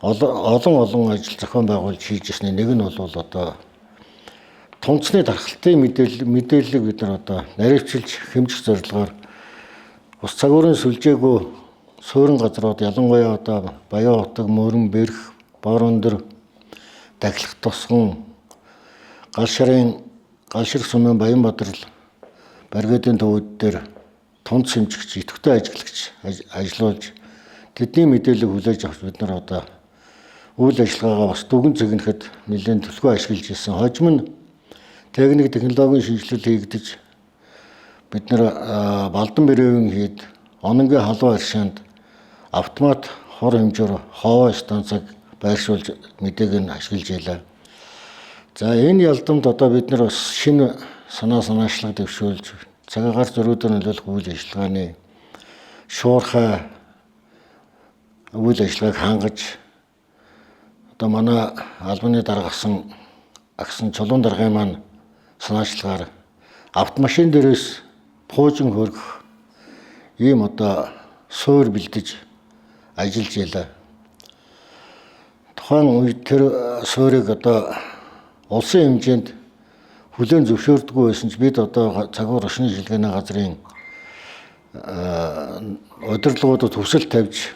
олон ажил зохион байгуулж хийж ирсний нэг нь бол одоо тунцны дархлалтын мэдээллийг бид нар одоо наривчилж хэмжих зорилгоор ус цагуурын сүлжээгүй суурин газрууд ялангуяа одоо Баян утаг, Мөрөн, Бэрх, Бор өндөр, Дахилах тусган, Галшир сумын Баян Бадрал баригадын төвүүд дээр тунц хэмжигч, идэвхтэй ажиглагч ажиллуулж тэдний мэдээллийг хүлээж авч бид нар одоо үйл ажиллагаагаа бас дүгэн цэгнэхэд нэлээд төлхөө ашиглаж ирсэн. Хожим нь техник технологийн шинжилэл хийгдэж бид нар Балдан бэрээвийн хийд Ононгийн халуун аршаанд автомат хор хэмжээр ховоо станцыг байршуулж мэдээг нь ашиглаж байлаа. За энэ ялдамд одоо бид нар бас шинэ санаа санаачлаг дэвшүүлж цагаагаар зөрүүдээр нөлөөлөх үйл ажиллагааны шуурхай үйл ажиллагааг хангаж одоо манай албаны дарга асан агсан Чулуун даргын маань санаачлагаар автомашин дээрээс пуужин хөргөх ийм одоо суур бэлдэж ажиллаж байлаа. Тухайн үед тэр суурийг одоо улсын хэмжээнд хүлээн зөвшөөрдөггүй байсан ч бид одоо цагуур орчны шилгээний газрын удирдлагуудад хүсэл тавьж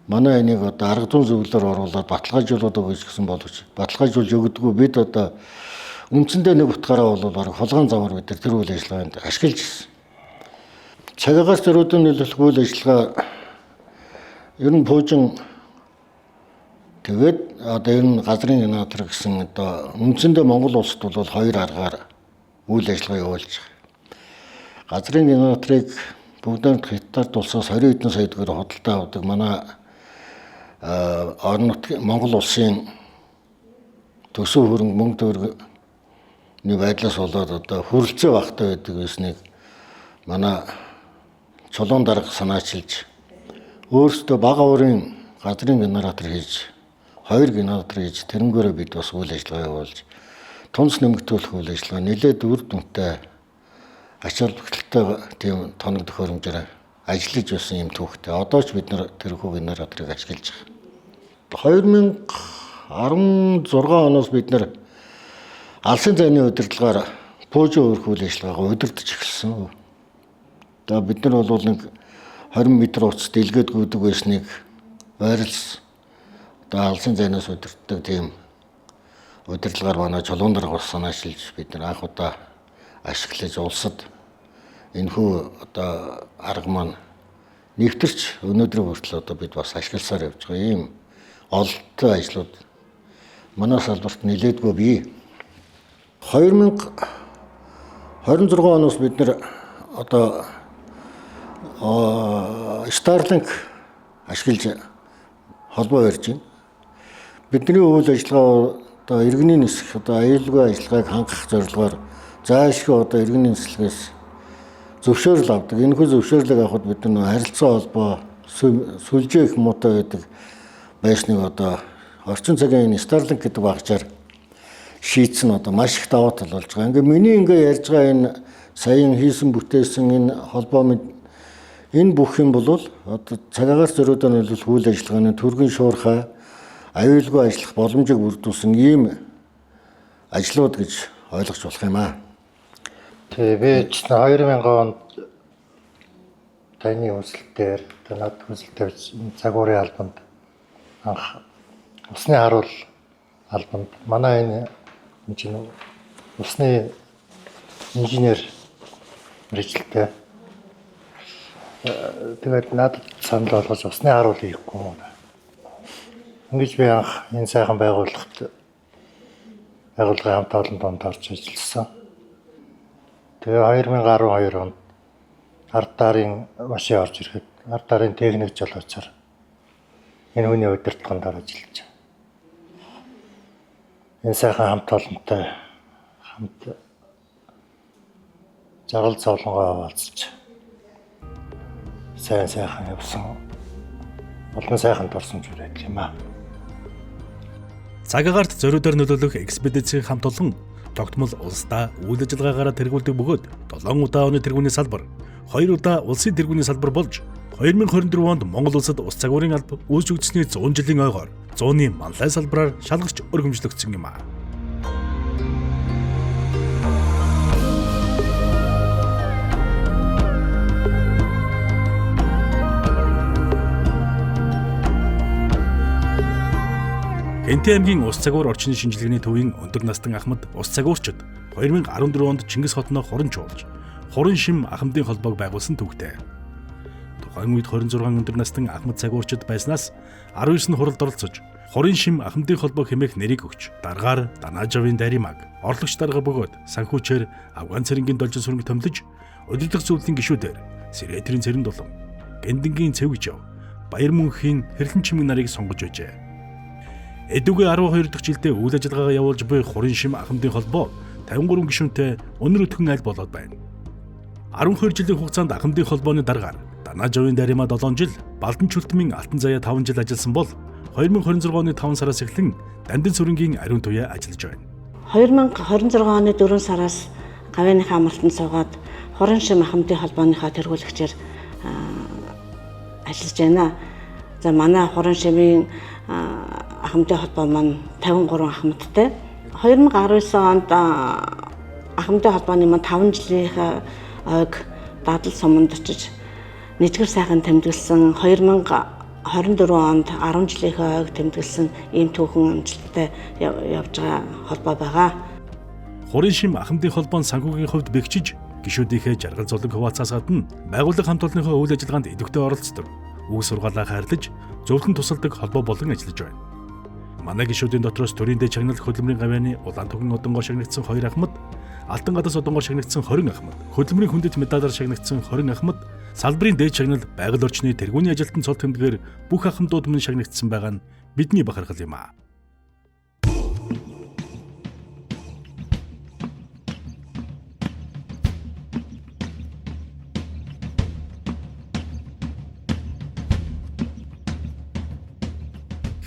манай энийг одоо арга зүйн зөвлөлөөр оруулаад баталгаажуулаад өгөөч гэсэн боловч баталгаажуулж өгдөггүй. Бид одоо үндсэндээ нэг утгаараа бол бараг хулгайн замаар бид тэр үйл ажиллагаанд ашиглаж ирсэн. Цагаагаас зориудын нөлөөлөх үйл ажиллагаа ер нь пуужин тэгээд одоо ер нь газрын генератор гэсэн одоо үндсэндээ Монгол улсад бол хоёр аргаар үйл ажиллагаа явуулж байгаа. Газрын генераторыг бүгдээрт Хятад улсаас 20 хэдэн сая төгрөг худалдаа авдаг. Манай орон нутгийн Монгол улсын төсөв хөрөнгө мөнгө төгрөгийн байдлаас болоод одоо хүрэлцээ багтай байдаг байсныг манай Чулуун дарга санаачилж өөрсдөө бага уурын газрын генератор хийж хоёр генератор хийж тэрнгээрээ бид бас үйл ажиллагаа явуулж тунц нэмэгдүүлэх үйл ажиллагаа нэлээд үр дүнтэй ач холбогдолтой тийм тоног төхөөрөмжөөр ажиллаж байсан юм түүхтэй. Одоо ч бид нар тэрхүү генераторыг ашиглаж байгаа. 2016 оноос бид нар алсын зайны удирдлагаар пуужин өрх үйл ажиллагаагаа удирдах эхэлсэн. Одоо бид нар бол нэг 20 м уц дэлгээд гүйдэг байсныг ойролц одоо алсын зайнаас удирддаг тийм удирдлагаар манай Чулуун дарга бас санаачилж бид нар анх удаа ашиглаж улсад энэхүү одоо арга маань нэвтэрч өнөөдрийн хүртэл одоо бид бас ашигласаар явж байгаа ийм ололттой ажлууд манай салбарт нэлээдгүй бий. 2026 оноос бид нар одоо Starlink ашиглаж холбоо барьж байна. Бидний үйл ажиллагаа одоо иргэний нисэх одоо аюулгүй ажиллагааг хангах зорилгоор зайлшгүй одоо иргэний нислэгээс зөвшөөрөл авдаг. Энэхүү зөвшөөрлийг авахд бид нар харилцаа холбоо сүлжээ их муутай байдаг байсныг одоо орчин цагийн энэ Starlink гэдэг багжаар шийдсэн одоо маш их даваа тал болж байгаа. Ингээ миний ингээ ярьж байгаа энэ саяхан хийсэн бүтээсэн энэ холбоо мэд энэ бүх юм бол одоо цагаагаар зориудаа нөлөөлөх үйл ажиллагааны түргэн шуурхай аюулгүй ажиллах боломжийг бүрдүүлсэн ийм ажлууд гэж ойлгож болох юм аа. Тэгээ би ч 2000 онд таны хүсэлтээр одоо над хүсэл тавьж цагуурын албанд анх усны харуул албанд манай энэ чинь усны инженер мэргэжилтэй. Тэгээд надад санал болгож усны харуул хийхгүй юм. Ингэж би анх энэ сайхан байгууллагт байгууллагын хамт олон донд орж ажилласан. Тэгээ 2012 онд ард дарын машин орж ирэхэд ард дарын техник жолоочоор энэ хүний удирдлаганд ажиллаж байгаа. Энэ сайхан хамт олонтой хамт жаргал зовлонгоо хаваалцж сайн сайхан явсан. Олон сайхан дурсамж хүрээд юм аа. Цагаагаарт зориудаар нөлөөлөх экспедицийн хамт олон тогтмол улсдаа үйл ажиллагаагаараа тэргүүлдэг бөгөөд 7 удаа оны тэргүүний салбар, 2 удаа улсын тэргүүний салбар болж 2024 онд Монгол улсад ус цагуурын алба үүсч өгдсөний 100 жилийн ойгоор зууны манлай салбараар шалгарч өргөмжлөгдсөн юм аа. Хэнтэй аймгийн ус цагуур орчны шинжилгээний төвийн өндөр настан ахмад ус цагуурчид 2014 онд Чингис хотноо хуран чуулж, хуран шим ахмадын холбоог байгуулсан түүхтэй. Тухайн үед 26 өндөр настан ахмад цагуурчид байснаас 19 нь хуралд оролцож, хуран шим ахмадын холбоо хэмээх нэрийг өгч, даргаар Данаажавын даримаг, орлогч дарга бөгөөд санхүүчээр Афган цэрэнгийн должин сүрэнг томилож, удирдах зөвлөлийн гишүүдээр Сэрээтрийн цэрэн дулам, Гэндэнгийн цэвгжав, Баяр мөнхийн хэрлэн чимэг нарыг сонгож байжээ. Эдүгээ 12 дахь жилдээ үйл ажиллагаагаа явуулж буй хуран шим ахмадын холбоо 53 гишүүнтэй өнөр өтгөн айл болоод байна. 12 жилийн хугацаанд ахмадын холбооны даргаар Данаажавын Дарима 7 жил, Балдан Чүлтмийн Алтан Заяа 5 жил ажилласан бол 2026 оны 5 сараас эхлэн Дамдин сүрэнгийн ариун туяа ажиллаж байна. 2026 оны 4 сараас гавьяаныхаа амралтанд суугаад Хуран шим ахмадын холбооныхоо тэргүүлэгчээр ажиллаж байна. За манай Хуран шимийн ахмадын холбоо маань 53 ахмадтай. 2019 онд ахмадын холбооны маань 5 жилийнхаа ойг дадал суманд очиж нэгтгэр сайхан тэмдэглэсэн. 2024 онд 10 жилийнхээ ойг тэмдэглэсэн ийм түүхэн амжилттай явж байгаа холбоо байгаа. Хурын шим ахмадын холбоонд санхүүгийн хувьд бэхжиж гишүүдийнхээ жаргал золон хуваалцаас гадна байгууллага хамт олонныхоо үйл ажиллагаанд идэвхтэй оролцдог, үг сургаалаа хайрлаж, зөвлөн тусалдаг холбоо болон ажиллаж байна. Манай гишүүдийн дотроос төрийн дэд чагнал хөдөлмөрийн гавьяаны улаан туган одонгоор шагнагдсан 2 ахмад, алтан гадас одонгоор шагнагдсан 20 ахмад, хөдөлмөрийн хүндэт медалаар шагнагдсан 20 ахмад, салбарын дээд шагнал байгаль орчны тэргүүний ажилтан цол тэмдгээр бүх ахмадууд мөн шагнагдсан байгаа нь бидний бахархал юм аа.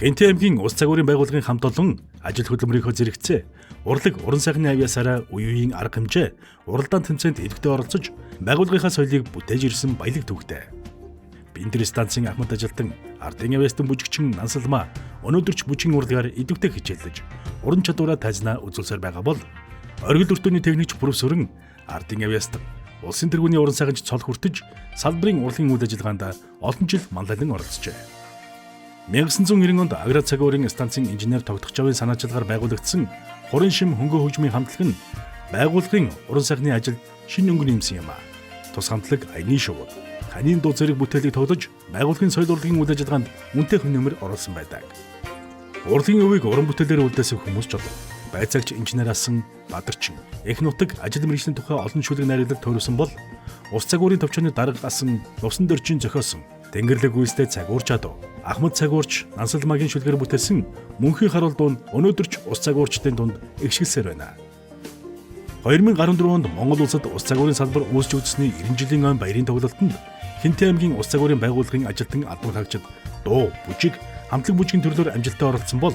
Хэнтэй аймгийн улс цагуурын байгууллагын хамт олон ажил хөдөлмөрийнхөө зэрэгцээ урлаг уран сайхны авьяасаараа үе үеийн арга хэмжээ уралдаан тэмцээнд идэвхтэй оролцож байгууллагынхаа соёлыг бүтээж ирсэн баялаг түүхтэй. Бэндэр станцын ахмад ажилтан ардын авьяастан бүжигчин Нансалмаа өнөөдөр ч бүжгийн урлагаар идэвхтэй хичээллэж уран чадвараа тайзнаа үзүүлсээр байгаа бол оргил өртөөний техникч профессорын ардын авьяастан улсын тэргүүний уран сайханч цол хүртэж салбарын урлагийн үйл ажиллагаанд олон жил манлайлан оролцжээ. 1990 онд Агра цагуурын станцын инженер Тогтохчовын санаачилгаар байгуулагдсан Хурын шим хөнгө хөгжмийн хамтлаг нь байгууллагын уран сайхны ажилд шинэ өнгө нэмсэн юм а. Тус хамтлаг аяны шувууд, ханийн дуу зэрэг бүтээлийг тоглож байгууллагын соёл урлагийн үйл ажиллагаанд үнэтэй хүн нэмэр оруулсан байдаг. Урлагийн өвийг уран бүтээлээр үлдээсэн хүмүүс ч олон. Байцаагч инженер асан Бадарчин, эх нутаг ажил мэргэжлийн тухай олон шүлэг найруулаг тойруулсан бол ус цагуурын товчооны дарга асан Нувсан дөржин зохиосон Тэнгэрлэг үйлстэй цагуурч адуу Ахмад цагуурч Нансалмагийн шүлгээр бүтээсэн мөнхийн харуул дуун өнөөдөр ч ус цагуурчдын дунд эгшгэлсээр байна. 2014 онд Монгол улсад ус цагуурын салбар үүсч үзсэний 90 жилийн ой баярын тоглолтод Хэнтэй аймгийн ус цагуурын байгууллагын ажилтан албан хаагчид дуу, бүжиг, хамтлаг бүжгийн төрлөөр амжилттай оролцсон бол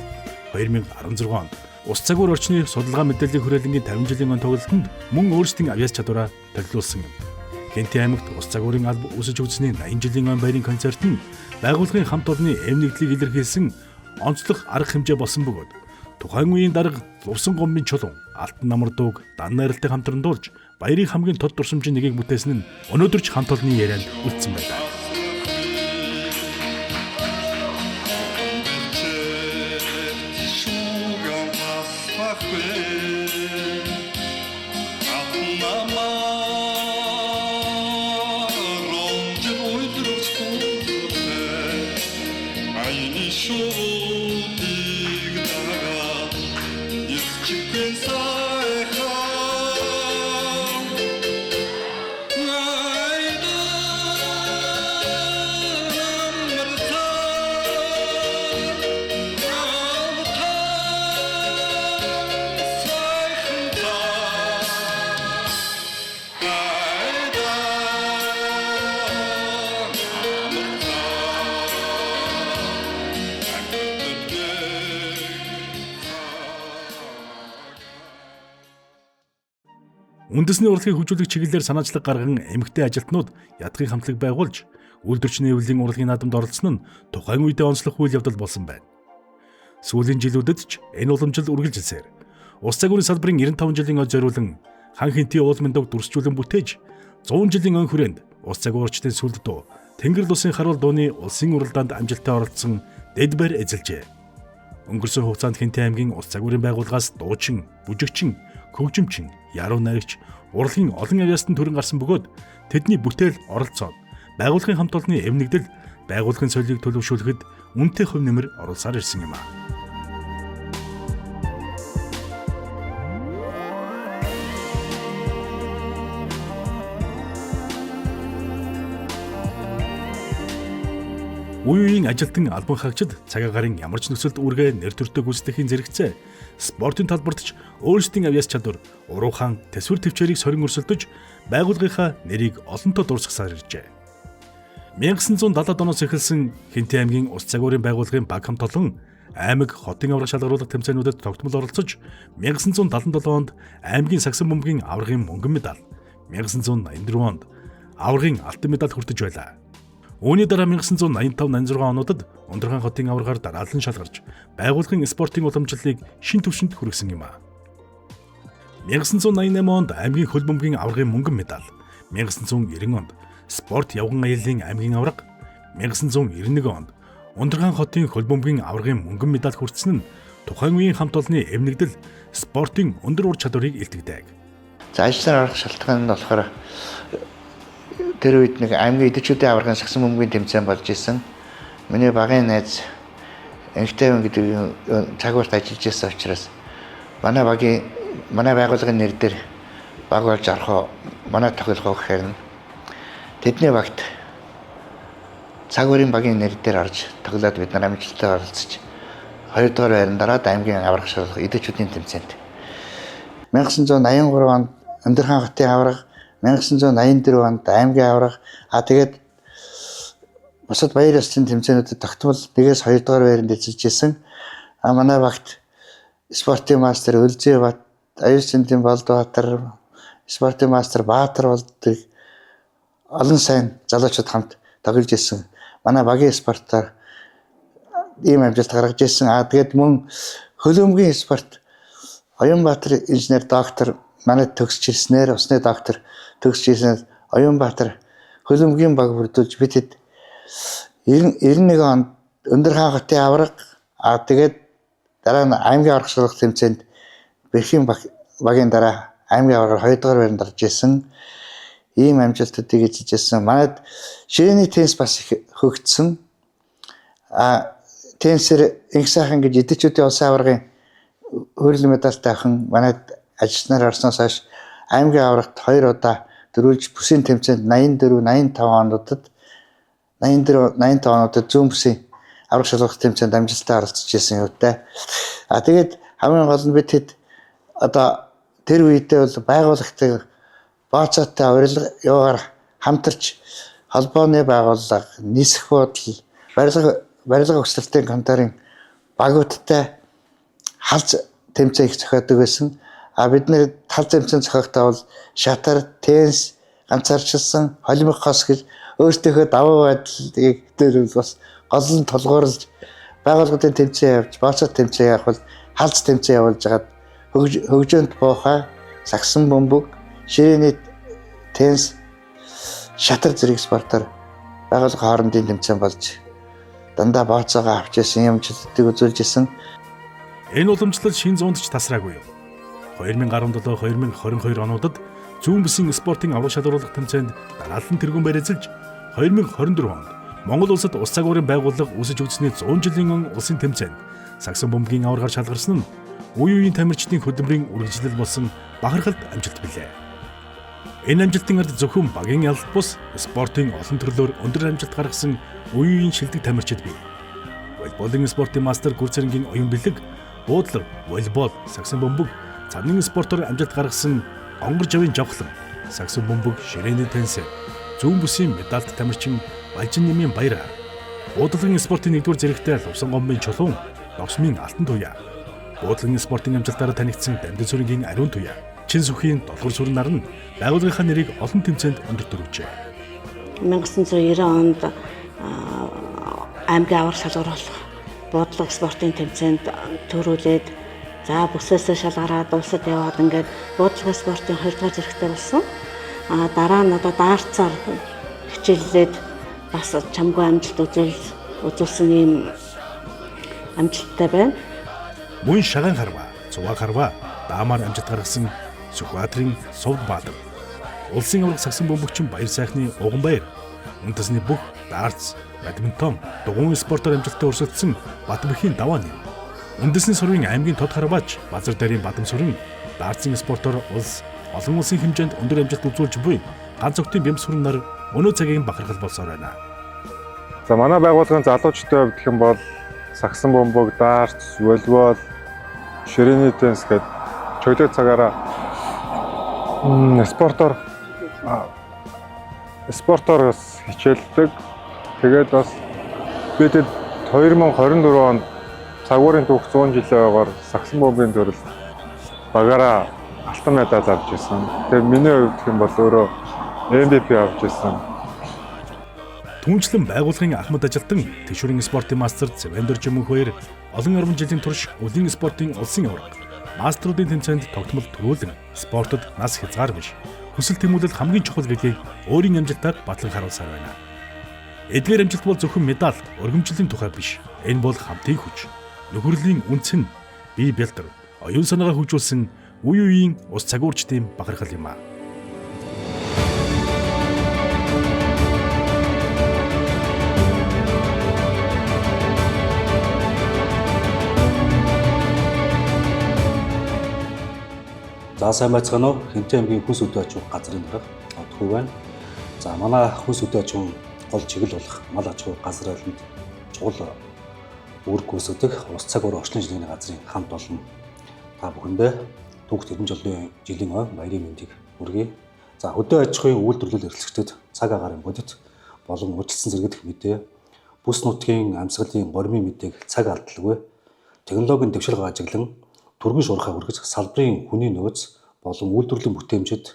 2016 онд ус цагуур орчны судалгаа мэдээллийн хүрээлэнгийн 50 жилийн ой тоглолтод мөн өөрсдийн авьяас чадвараа төлөвлөсөн юм. Хэнтэй аймагт ус цагуурын алба үүсэж үзсэний 80 жилийн ой баярын концерт нь байгууллагын хамт олонны эв нэгдлийг илэрхийлсэн онцлог арга хэмжээ болсон бөгөөд тухайн үеийн дарга Лувсан гомбын чулуун алтан намар дууг дан найралтай хамтран дуулж баярын хамгийн тод дурсамжийн нэгийг бүтээсэн нь өнөөдөр ч хамт олонны ярианд үлдсэн байдаг. Үндэсний урлагийг хөгжүүлэх чиглэлээр санаачлаг гарган эмэгтэй ажилтнууд ядахын хамтлаг байгуулж үйлдвэрчний эвлэлийн урлагийн наадамд оролцсон нь тухайн үедээ онцлог үйл явдал болсон байна. Сүүлийн жилүүдэд ч энэ уламжлал үргэлжилсээр ус цагуурын салбарын 95 жилийн ой зориулан хан хэнтийн уулмын дог дүрсжүүлэн бүтээж 100 жилийн өн хүрээнд ус цагуурчдын сүлд дуу Тэнгэр улсын харуул дууны улсын уралдаанд амжилттай оролцсон дэд байр эзэлжээ. Өнгөрсөн хугацаанд Хэнтэй аймгийн ус цагуурын байгууллагаас дуучин, бүжигчин, хөгжимчин, яруу найрагч, урлагийн олон авьяастан төрөн гарсан бөгөөд тэдний бүтээл оролцоод байгууллагын хамт олонны эв нэгдэл байгууллагын соёлыг төлөвшүүлэхэд үнэтэй хувь нэмэр оруулсаар ирсэн юм а. Үе үеийн ажилтан албан хаагчид цаг агаарын ямар ч нөхцөлд үүргээ нэр төртөө гүйцэтгэхийн зэрэгцээ спортын талбарт ч өөрсдийн авьяас чадвар, уруу хаан, төсвөр төвчээрийг сорин өрсөлдөж байгууллагынхаа нэрийг олонтоо дуурсгасаар иржээ. 1970-ад оноос эхэлсэн Хэнтэй аймгийн ус цагуурын байгууллагын баг хамт олон аймаг хотын аварга шалгаруулах тэмцээнүүдэд тогтмол оролцож 1977 онд аймгийн сагсан бөмбөгийн аваргын мөнгөн медаль, 1984 онд аваргын алтан медаль хүртэж байлаа. Үүний дараа 1985-86 онуудад Өндөрхаан хотын аваргаар дараалан шалгарч байгууллагын спортын уламжлалыг шин түвшинд хүргэсэн юм а. 1988 онд аймгийн хөл бөмбөгийн аваргын мөнгөн медаль, 1990 онд спорт явган аяллаа аймгийн аварга, 1991 онд Өндөрхаан хотын хөл бөмбөгийн аваргын мөнгөн медаль хүртсэн нь тухайн үеийн хамт олонны эмнэгдэл спортын өндөр ур чадварыг илтгэдэг. За, ажилласаар орох шалтгаан нь болохоор тэр үед нэг аймгийн идэвчүүдийн аваргын сагсан бөмбөгийн тэмцээн болж исэн. Миний багын найз Энхтэвэн гэдэг цагуурт ажиллаж байсан учраас манай багийн манай байгууллагын нэр дээр баг болж орох уу, манай тоглох уу гэхээр нь тэдний багт цагуурын багийн нэр дээр орж тоглоод бид нар амжилттай оролцож 2 дугаар байранд ороод аймгийн аварга шалгах идэвчүүдийн тэмцээнд 1983 онд Өндөрхаан хотын аварга, 1984 онд аймгийн аварга, а тэгээд бусад баяр ёслолын тэмцээнүүдэд тогтмол нэгээс 2 дугаар байранд эзэлж исэн. А манай багт спортын мастер Өлзий Бат, Аюул Цэндийн Болдбаатар, спортын мастер Баатар болдог олон сайн залуучууд хамт тоглож исэн. Манай багийн спортоор ийм амжилт гаргаж исэн. А тэгээд мөн хөлбөмбөгийн спорт Оюнбаатар инженер доктор манай төгсөж ирснээр, усны доктор төгсөж ирснээр Оюнбаатар хөлбөмбөгийн баг бүрдүүлж бид хэд 91 онд Өндөрхаан хотын аварга, а тэгээд дараа нь аймгийн аварга шалгах тэмцээнд Бэрхийн багийн дараа аймгийн аваргаар 2 дугаар байранд орж исэн. Ийм амжилтуудыг эзэлж исэн. Манайд ширээний теннис бас их хөгжсөн. А теннисээр инх сайхан гэж идэвчүүдийн улсын аваргын хөрөл медальтай охин манайд ажилчнаар орсноос хойш аймгийн аваргат 2 удаа дөрвөлж бүсийн тэмцээнд 84, 85 онуудад 84, 85 онуудад зүүн бүсийн аварга шалгах тэмцээнд амжилттай оролцож исэн юутай. А тэгээд хамгийн гол нь бид хэд одоо тэр үедээ бол байгуулагтай бооцоотой урилга юугаар хамтарч холбооны байгууллага, нисэх буудал, барилга өсөлтийн конторын багуудтай халз тэмцээн их зохиодог байсан. А бид нэр тал тэмцээн зохиохдоо бол шатар, теннис, ганцаарчилсан, холимог хос гэж өөрсдийнхөө давуу байдлыг дээр бас гол нь тулгуурлаж байгууллагын тэмцээн явж, бооцоо тэмцээн явах бол халз тэмцээн явуулж хагаад хөгжөөнд буухай, сагсан бөмбөг, ширээний теннис, шатар зэрэг спортоор байгууллага хоорондын тэмцээн болж дандаа бооцоогоо авч ирсэн юм амжилтыг үзүүлж исэн. Энэ уламжлал шин зуунд ч тасраагүй юм. 2017-2022 онуудад зүүн бүсийн спортын аврал шалгаруулах тэмцээнд дараалан тэргүүн байр эзэлж 2024 онд Монгол улсад ус цагуурын байгууллага үүсэж өгсөний 100 жилийн он улсын тэмцээнд сагсан бөмбөгийн аваргаар шалгарсан нь үе үеийн тамирчдын хөдөлмөрийн үргэлжлэл болсон бахархалт амжилт билээ. Энэ амжилтын ард зөвхөн багийн ялалт бус спортын олон төрлөөр өндөр амжилт гаргасан үе үеийн шилдэг тамирчид бий. Волейболын спортын мастер Гүрцэрэнгийн оюун бэлэг, буудлага, волейбол, сагсан бөмбөг, цанын спортоор амжилт гаргасан Онгор жавын жавхлан, сагсан бөмбөг, ширээний теннис, зүүн бүсийн медальт тамирчин Балжин нэмийн баяр, буудлагын спортын нэгдүгээр зэрэгтэй Лувсан гомбын чулуун, Догсмын алтан туяа, буудлагын спортын амжилтаараа танигдсан Дамдын сүрэнгийн ариун туяа, Чин сүхийн долгор сүрэн нар нь байгууллагынхаа нэрийг олон тэмцээнд өндөр дөрвжээ. 1990 онд аймгийн аварга шалгаруулах буудлага спортын тэмцээнд төрүүлээд за бүсээсээ шалгараад улсад яваад ингээд буудлага спортын 2 дугаар зэрэгтэй болсон. А дараа нь одоо даарцаар хичээллээд бас чамгүй амжилт үзүүлсэн ийм амжилттай байна. Мөн шагаан харва, цуваа харва, даамаар амжилт гаргасан Сүхбаатарын Сувд Баатар, улсын аварга сагсан бөмбөгчин Баяр сайхны Уган баяр, үндэсний бүх дартс, бадминтон, дугуйн спортоор амжилттай өрсөлдсөн Батбэхийн даваа нэм. Үндэсний сурвын аймгийн тод харваач Базар дээрийн Бадам сүрэн дартсын спортоор улс олон улсын хэмжээнд өндөр амжилт үзүүлж буй ганц огтын бямс сүрэн нар өнөө цагийн бахархал болсоор байна. За, манай байгууллагын залуучдын хувьд гэх юм бол сагсан бөмбөг, дартс, волейбол, ширээний теннис гэдэг чөлөө цагаараа спортоор бас хичээлдэг. Тэгээд бас би тэд 2024 онд цагуурын түүх 100 жилийн ойгоор сагсан бөмбөгийн төрөл багаараа алтан медаль авч ирсэн. Тэгээд миний хувьд гэх юм бол өөрөө MVP авч ирсэн. Түүнчлэн байгууллагын ахмад ажилтан тэшүүрийн спортын мастер Цэвэндэр Жимөнхөөр олон 10 жилийн турш үлийн спортын улсын аварга мастеруудын тэмцээнд тогтмол төрүүлэн спортод нас хязгаар биш хүсэл тэмүүлэл хамгийн чухал гэдгийг өөрийн амжилтаар батлан харуулсаар байна. Эдгээр амжилт бол зөвхөн медаль, өргөмжлийн тухай биш. Энэ бол хамтын хүч, нөхөрлийн үнц нь бие бэлдэр, оюун санаагаа хөгжүүлсэн үе үеийн ус цагуурчдын бахархал юм аа. За сайн байцгаана уу? Хинтээ аймгийн хүс өдөө аж ахуйн газрын дарга Одхүү байна. За манай хүс өдөө аж ахуйн гол чиглэл болох мал аж ахуй газар айланд чухал үүрэг гүйцэтгэх улс цаг уур орчлон шинжилгээний газрын хамт олон та бүхэндээ түүхт 90 жилийн ой баярын мэндийг хүргэе. За хөдөө аж ахуйн үйлдвэрлэл эрхлэгчдэд цаг агаарын бодит болон уучлсан зэрэгдэх мэдээ, бүс нутгийн амьсгалын гормын мэдээг цаг алдалгүй технологийн дэвшил ажиглан түргэн шуурхай хүргэж салбарын хүний нөөц болон үйлдвэрлэлийн бүтээмжид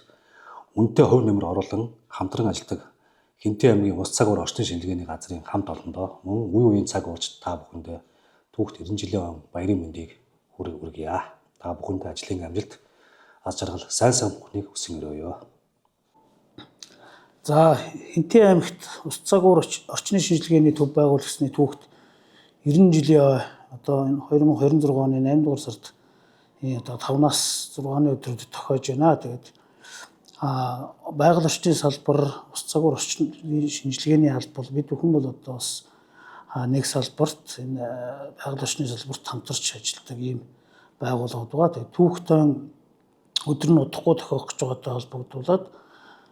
үнэтэй хувь нэмэр оруулан хамтран ажилладаг Хинтээ аймгийн ус цаг уур орчин шинжилгээний газрын хамт олондоо мөн үе үеийн цаг уурч та бүхэндээ түүхт 90 жилийн он баярын мэндийг хүргье. Та бүхэндээ ажлын амжилт, аз жаргал, сайн сайн бүхнийг хүсэн өрөөе. За Хинтээ аймагт ус цаг уур орчны шинжилгээний төв байгуулагдсаны түүхт 90 жилийн одоо энэ 2026 оны 8 дугаар сард одоо 5-наас 6-ны өдрүүдэд тохиож байна. Тэгээд байгаль орчны салбар, ус цагуур орчны шинжилгээний алба бол бид бүхэн бол одоо бас нэг салбарт энэ байгаль орчны салбарт хамтарч ажилладаг ийм байгууллагууд байгаа. Тэгээд түүхтэн өдөр нь удахгүй тохиох гэж байгаатай холбогдуулаад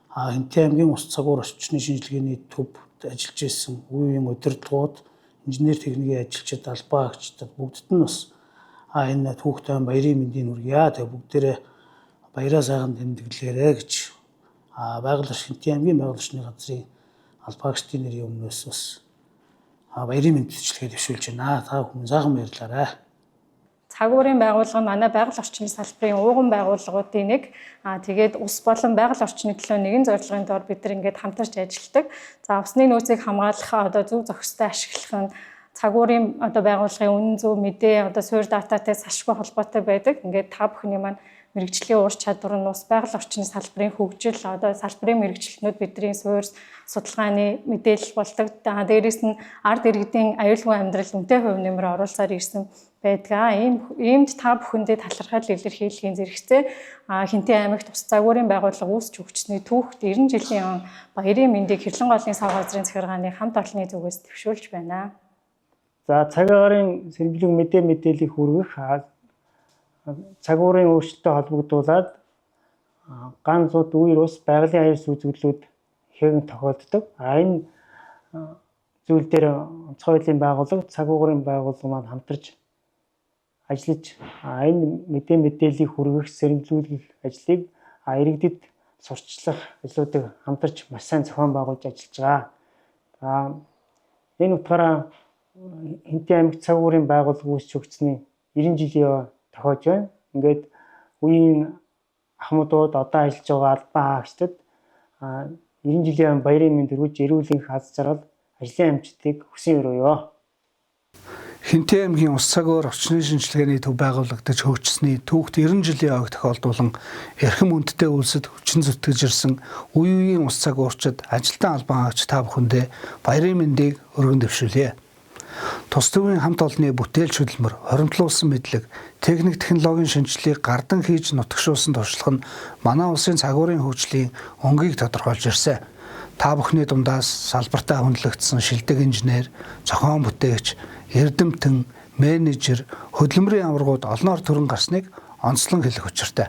Хинтээ аймгийн ус цагуур орчны шинжилгээний төвд ажиллаж исэн үе үеийн удирдлагууд, инженер техникийн ажилчид, албан хаагчдад бүгдд нь бас энэ түүхтэн баярын мэндийг хүргье. Тэгээ бүгдээрээ баяраа сайхан тэмдэглээрэй гэж байгаль орчин аймгийн байгаль орчны газрын албаагчдын нэрийн өмнөөс бас баярын мэндчилгээ дэвшүүлж байна. Та бүхэн сайхан баярлалаа. Цагуурын байгууллага нь манай байгаль орчны салбарын ууган байгууллагуудын нэг. Тэгээд ус болон байгаль орчны төлөө нэгэн зорилгын дор бид нар ингээд хамтарч ажилладаг. За усны нөөцийг хамгаалах, одоо зөв зохистой ашиглах нь цагуурын одоо байгууллагын үнэн зөв мэдээ одоо суурь дататай салшгүй холбоотой байдаг. Ингээд та бүхний маань мэрэгжлийн ур чадвар нь ус байгаль орчны салбарын хөгжил, одоо салбарын мэрэгжилтнүүд бидний суурь судалгааны мэдээлэл болдог. Дээрээс нь ард иргэдийн аюулгүй амьдрал үнэтэй хувь нэмэр оруулсаар ирсэн байдаг. Иймд та бүхэндээ талархал илэрхийлэхийн зэрэгцээ Хинтээ аймагт ус загварын байгууллага үүсч хөгжсөний түүхт 90 жилийн баярын мэндийг Хэрлэн голын сав газрын захиргааны хамт олонны зүгээс дэвшүүлж байна. За цаг агаарын сэрэмжлэг мэдээ мэдээллийг хүргэх, цагуурын өөрчлөлттэй холбогдуулаад ган зуд үер ус байгалийн аюул үзэгдлүүд ихээхэн тохиолддог. Энэ зүйл дээр онцгой байдлын байгууллага, цагуурын байгууллага маань хамтарч ажиллаж энэ мэдээ мэдээллийг хүргэх, сэрэмжлүүлэх ажлыг иргэдэд сурталчлах ажлуудыг хамтарч маш сайн зохион байгуулж ажиллаж байгаа. Энэ утгаараа Хинтээ аймагт цагуурын байгууллага үүсч хөгжсөний 90 жилийн тохиож байна. Ингээд үеийн ахмадууд, одоо ажиллаж байгаа албан хаагчдад 90 жилийн баярын мэнд өргөж, эрүүл энх, аз жаргал, ажлын амжилтыг хүсэн өрөөе. Хинтээ аймгийн ус цагуур орчны шинжилгээний төв байгуулагдаж хөгжсөний түүхт 90 жилийн ойг тохиолдуулан эрхэм хүндтэй үйлсэд хүчин зүтгэж ирсэн үе үеийн ус цагуурчид, ажилтан албан хаагч та бүхэндээ баярын мэндийг өргөн дэвшүүлье. Тус төвийн хамт олонны бүтээл хөдөлмөр, хоримтлуулсан мэдлэг, техник технологийн шинжилгээг гардан хийж нутагшуулсан туршлага нь манай улсын цагуурын хөгжлийн өнгийг тодорхойлж ирсэн. Та бүхний дундаас салбартаа хүндлэгдсэн шилдэг инженер, зохион бүтээгч, эрдэмтэн, менежер, хөдөлмөрийн аваргууд олноор төрөн гарсныг онцлон хэлэх учиртай.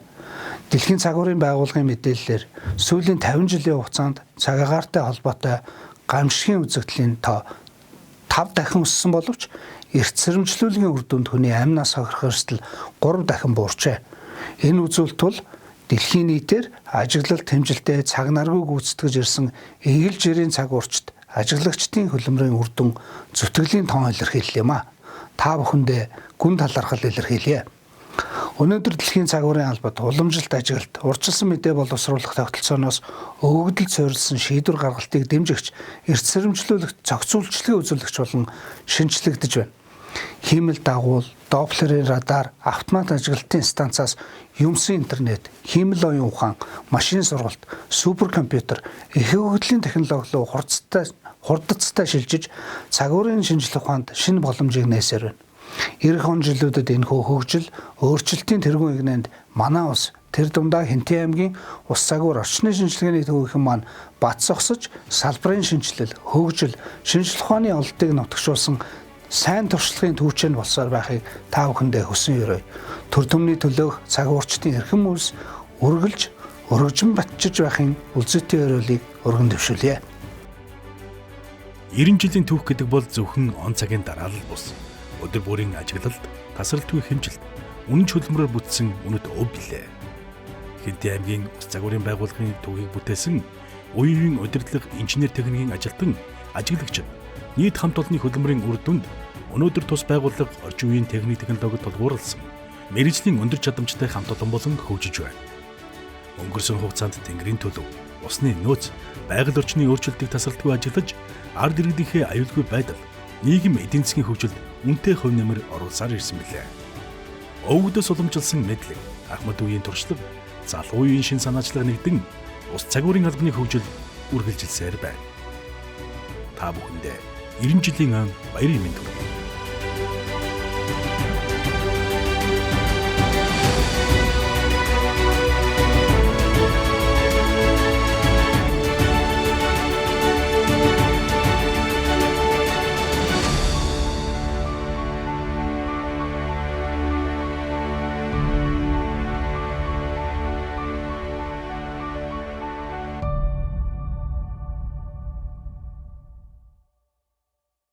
Дэлхийн цагуурын байгууллагын мэдээллээр сүүлийн 50 жилийн хугацаанд цаг агаартай холбоотой гамшигын үзэгдлийн тоо 5 дахин өссөн боловч эрт сэрэмжлүүлгийн үр дүнд хүний амь нас хохирох эрсдэл 3 дахин буурчээ. Энэ үзүүлэлт бол дэлхийн нийтээр ажиглал тэмжилтэй цаг наргүй гүйцэтгэж ирсэн эгэл жирийн цаг уурчид ажиглагчдын хөдөлмөрийн үр дүн зүтгэлийн тоон илэрхийлэл юм а. Та бүхэндээ гүн талархал илэрхийлье. Өнөөдөр дэлхийн цагуурын албад уламжлалт ажиглалт, урьдчилсан мэдээ боловсруулах тогтолцооноос өгөгдөл суурилсан шийдвэр гаргалтыг дэмжигч, эрт сэрэмжлүүлэх, зохицуулчлалыг үзүүлэгч болон шинчлэгдэж байна. Хиймэл дагуул, Доплерийн радар, автомат ажиглалтын станцаас юмсан интернет, хиймэл оюун ухаан, машин сургалт, суперкомпьютер, их өгөгдлийн технологи руу хурдцтай шилжиж, цагуурын шинжлэх ухаанд шинэ боломжийг нээсээр байна. Ирэх он жилүүдэд энэхүү хөгжил, өөрчлөлтийн тэргуун эгнээнд манай улс тэр дундаа Хэнтийн аймгийн ус цагуур орчны шинжилгээний төвийнхэн маань бат зогсож салбарын шинэчлэл, хөгжил, шинжлэх ухааны олдыг нутагшуулсан сайн туршлагын түүчэнд болсоор байхыг та бүхэндээ хүсэн ерөөе. Төр түмний төлөөх цагуурчдын эрхэм үйлс үргэлж өргөжин батжиж байхын үлзийтэй өрөөлийг өргөн дэвшүүлье. 90 жилийн түүх гэдэг бол зөвхөн он цагийн дараалал бус. Өдөр бүрийн ажиглалт, тасралтгүй хэмжилт, үнэн хөдөлмөрөөр бүтсэн үнэт өв билээ. Хэнтийн аймгийн ус загварын байгууллагын түүхийг бүтээсэн үе үеийн удирдлага инженер техникийн ажилтан, ажиглагчид нийт хамт олонны хөдөлмөрийн үр дүнд өнөөдөр тус байгууллага орчин үеийн техник технологид тулгуурласан мэргэжлийн өндөр чадамжтай хамт олон болон хөгжиж байна. Өнгөрсөн хугацаанд тэнгэрийн төлөв, усны нөөц, байгаль орчны өөрчлөлтийг тасралтгүй ажиглаж, ард иргэдийнхээ аюулгүй байдал, нийгэм эдийн засгийн хөгжилд үнэтэй хувь нэмэр оруулсаар ирсэн билээ. Өвгдөөс уламжилсан мэдлэг, ахмад үеийн туршлага, залуу үеийн шин санаачлага нэгдэн ус цагуурын албаны хөгжил үргэлжилсээр байна. Та бүхэндээ 90 жилийн өн баярын мэнд хүргэе.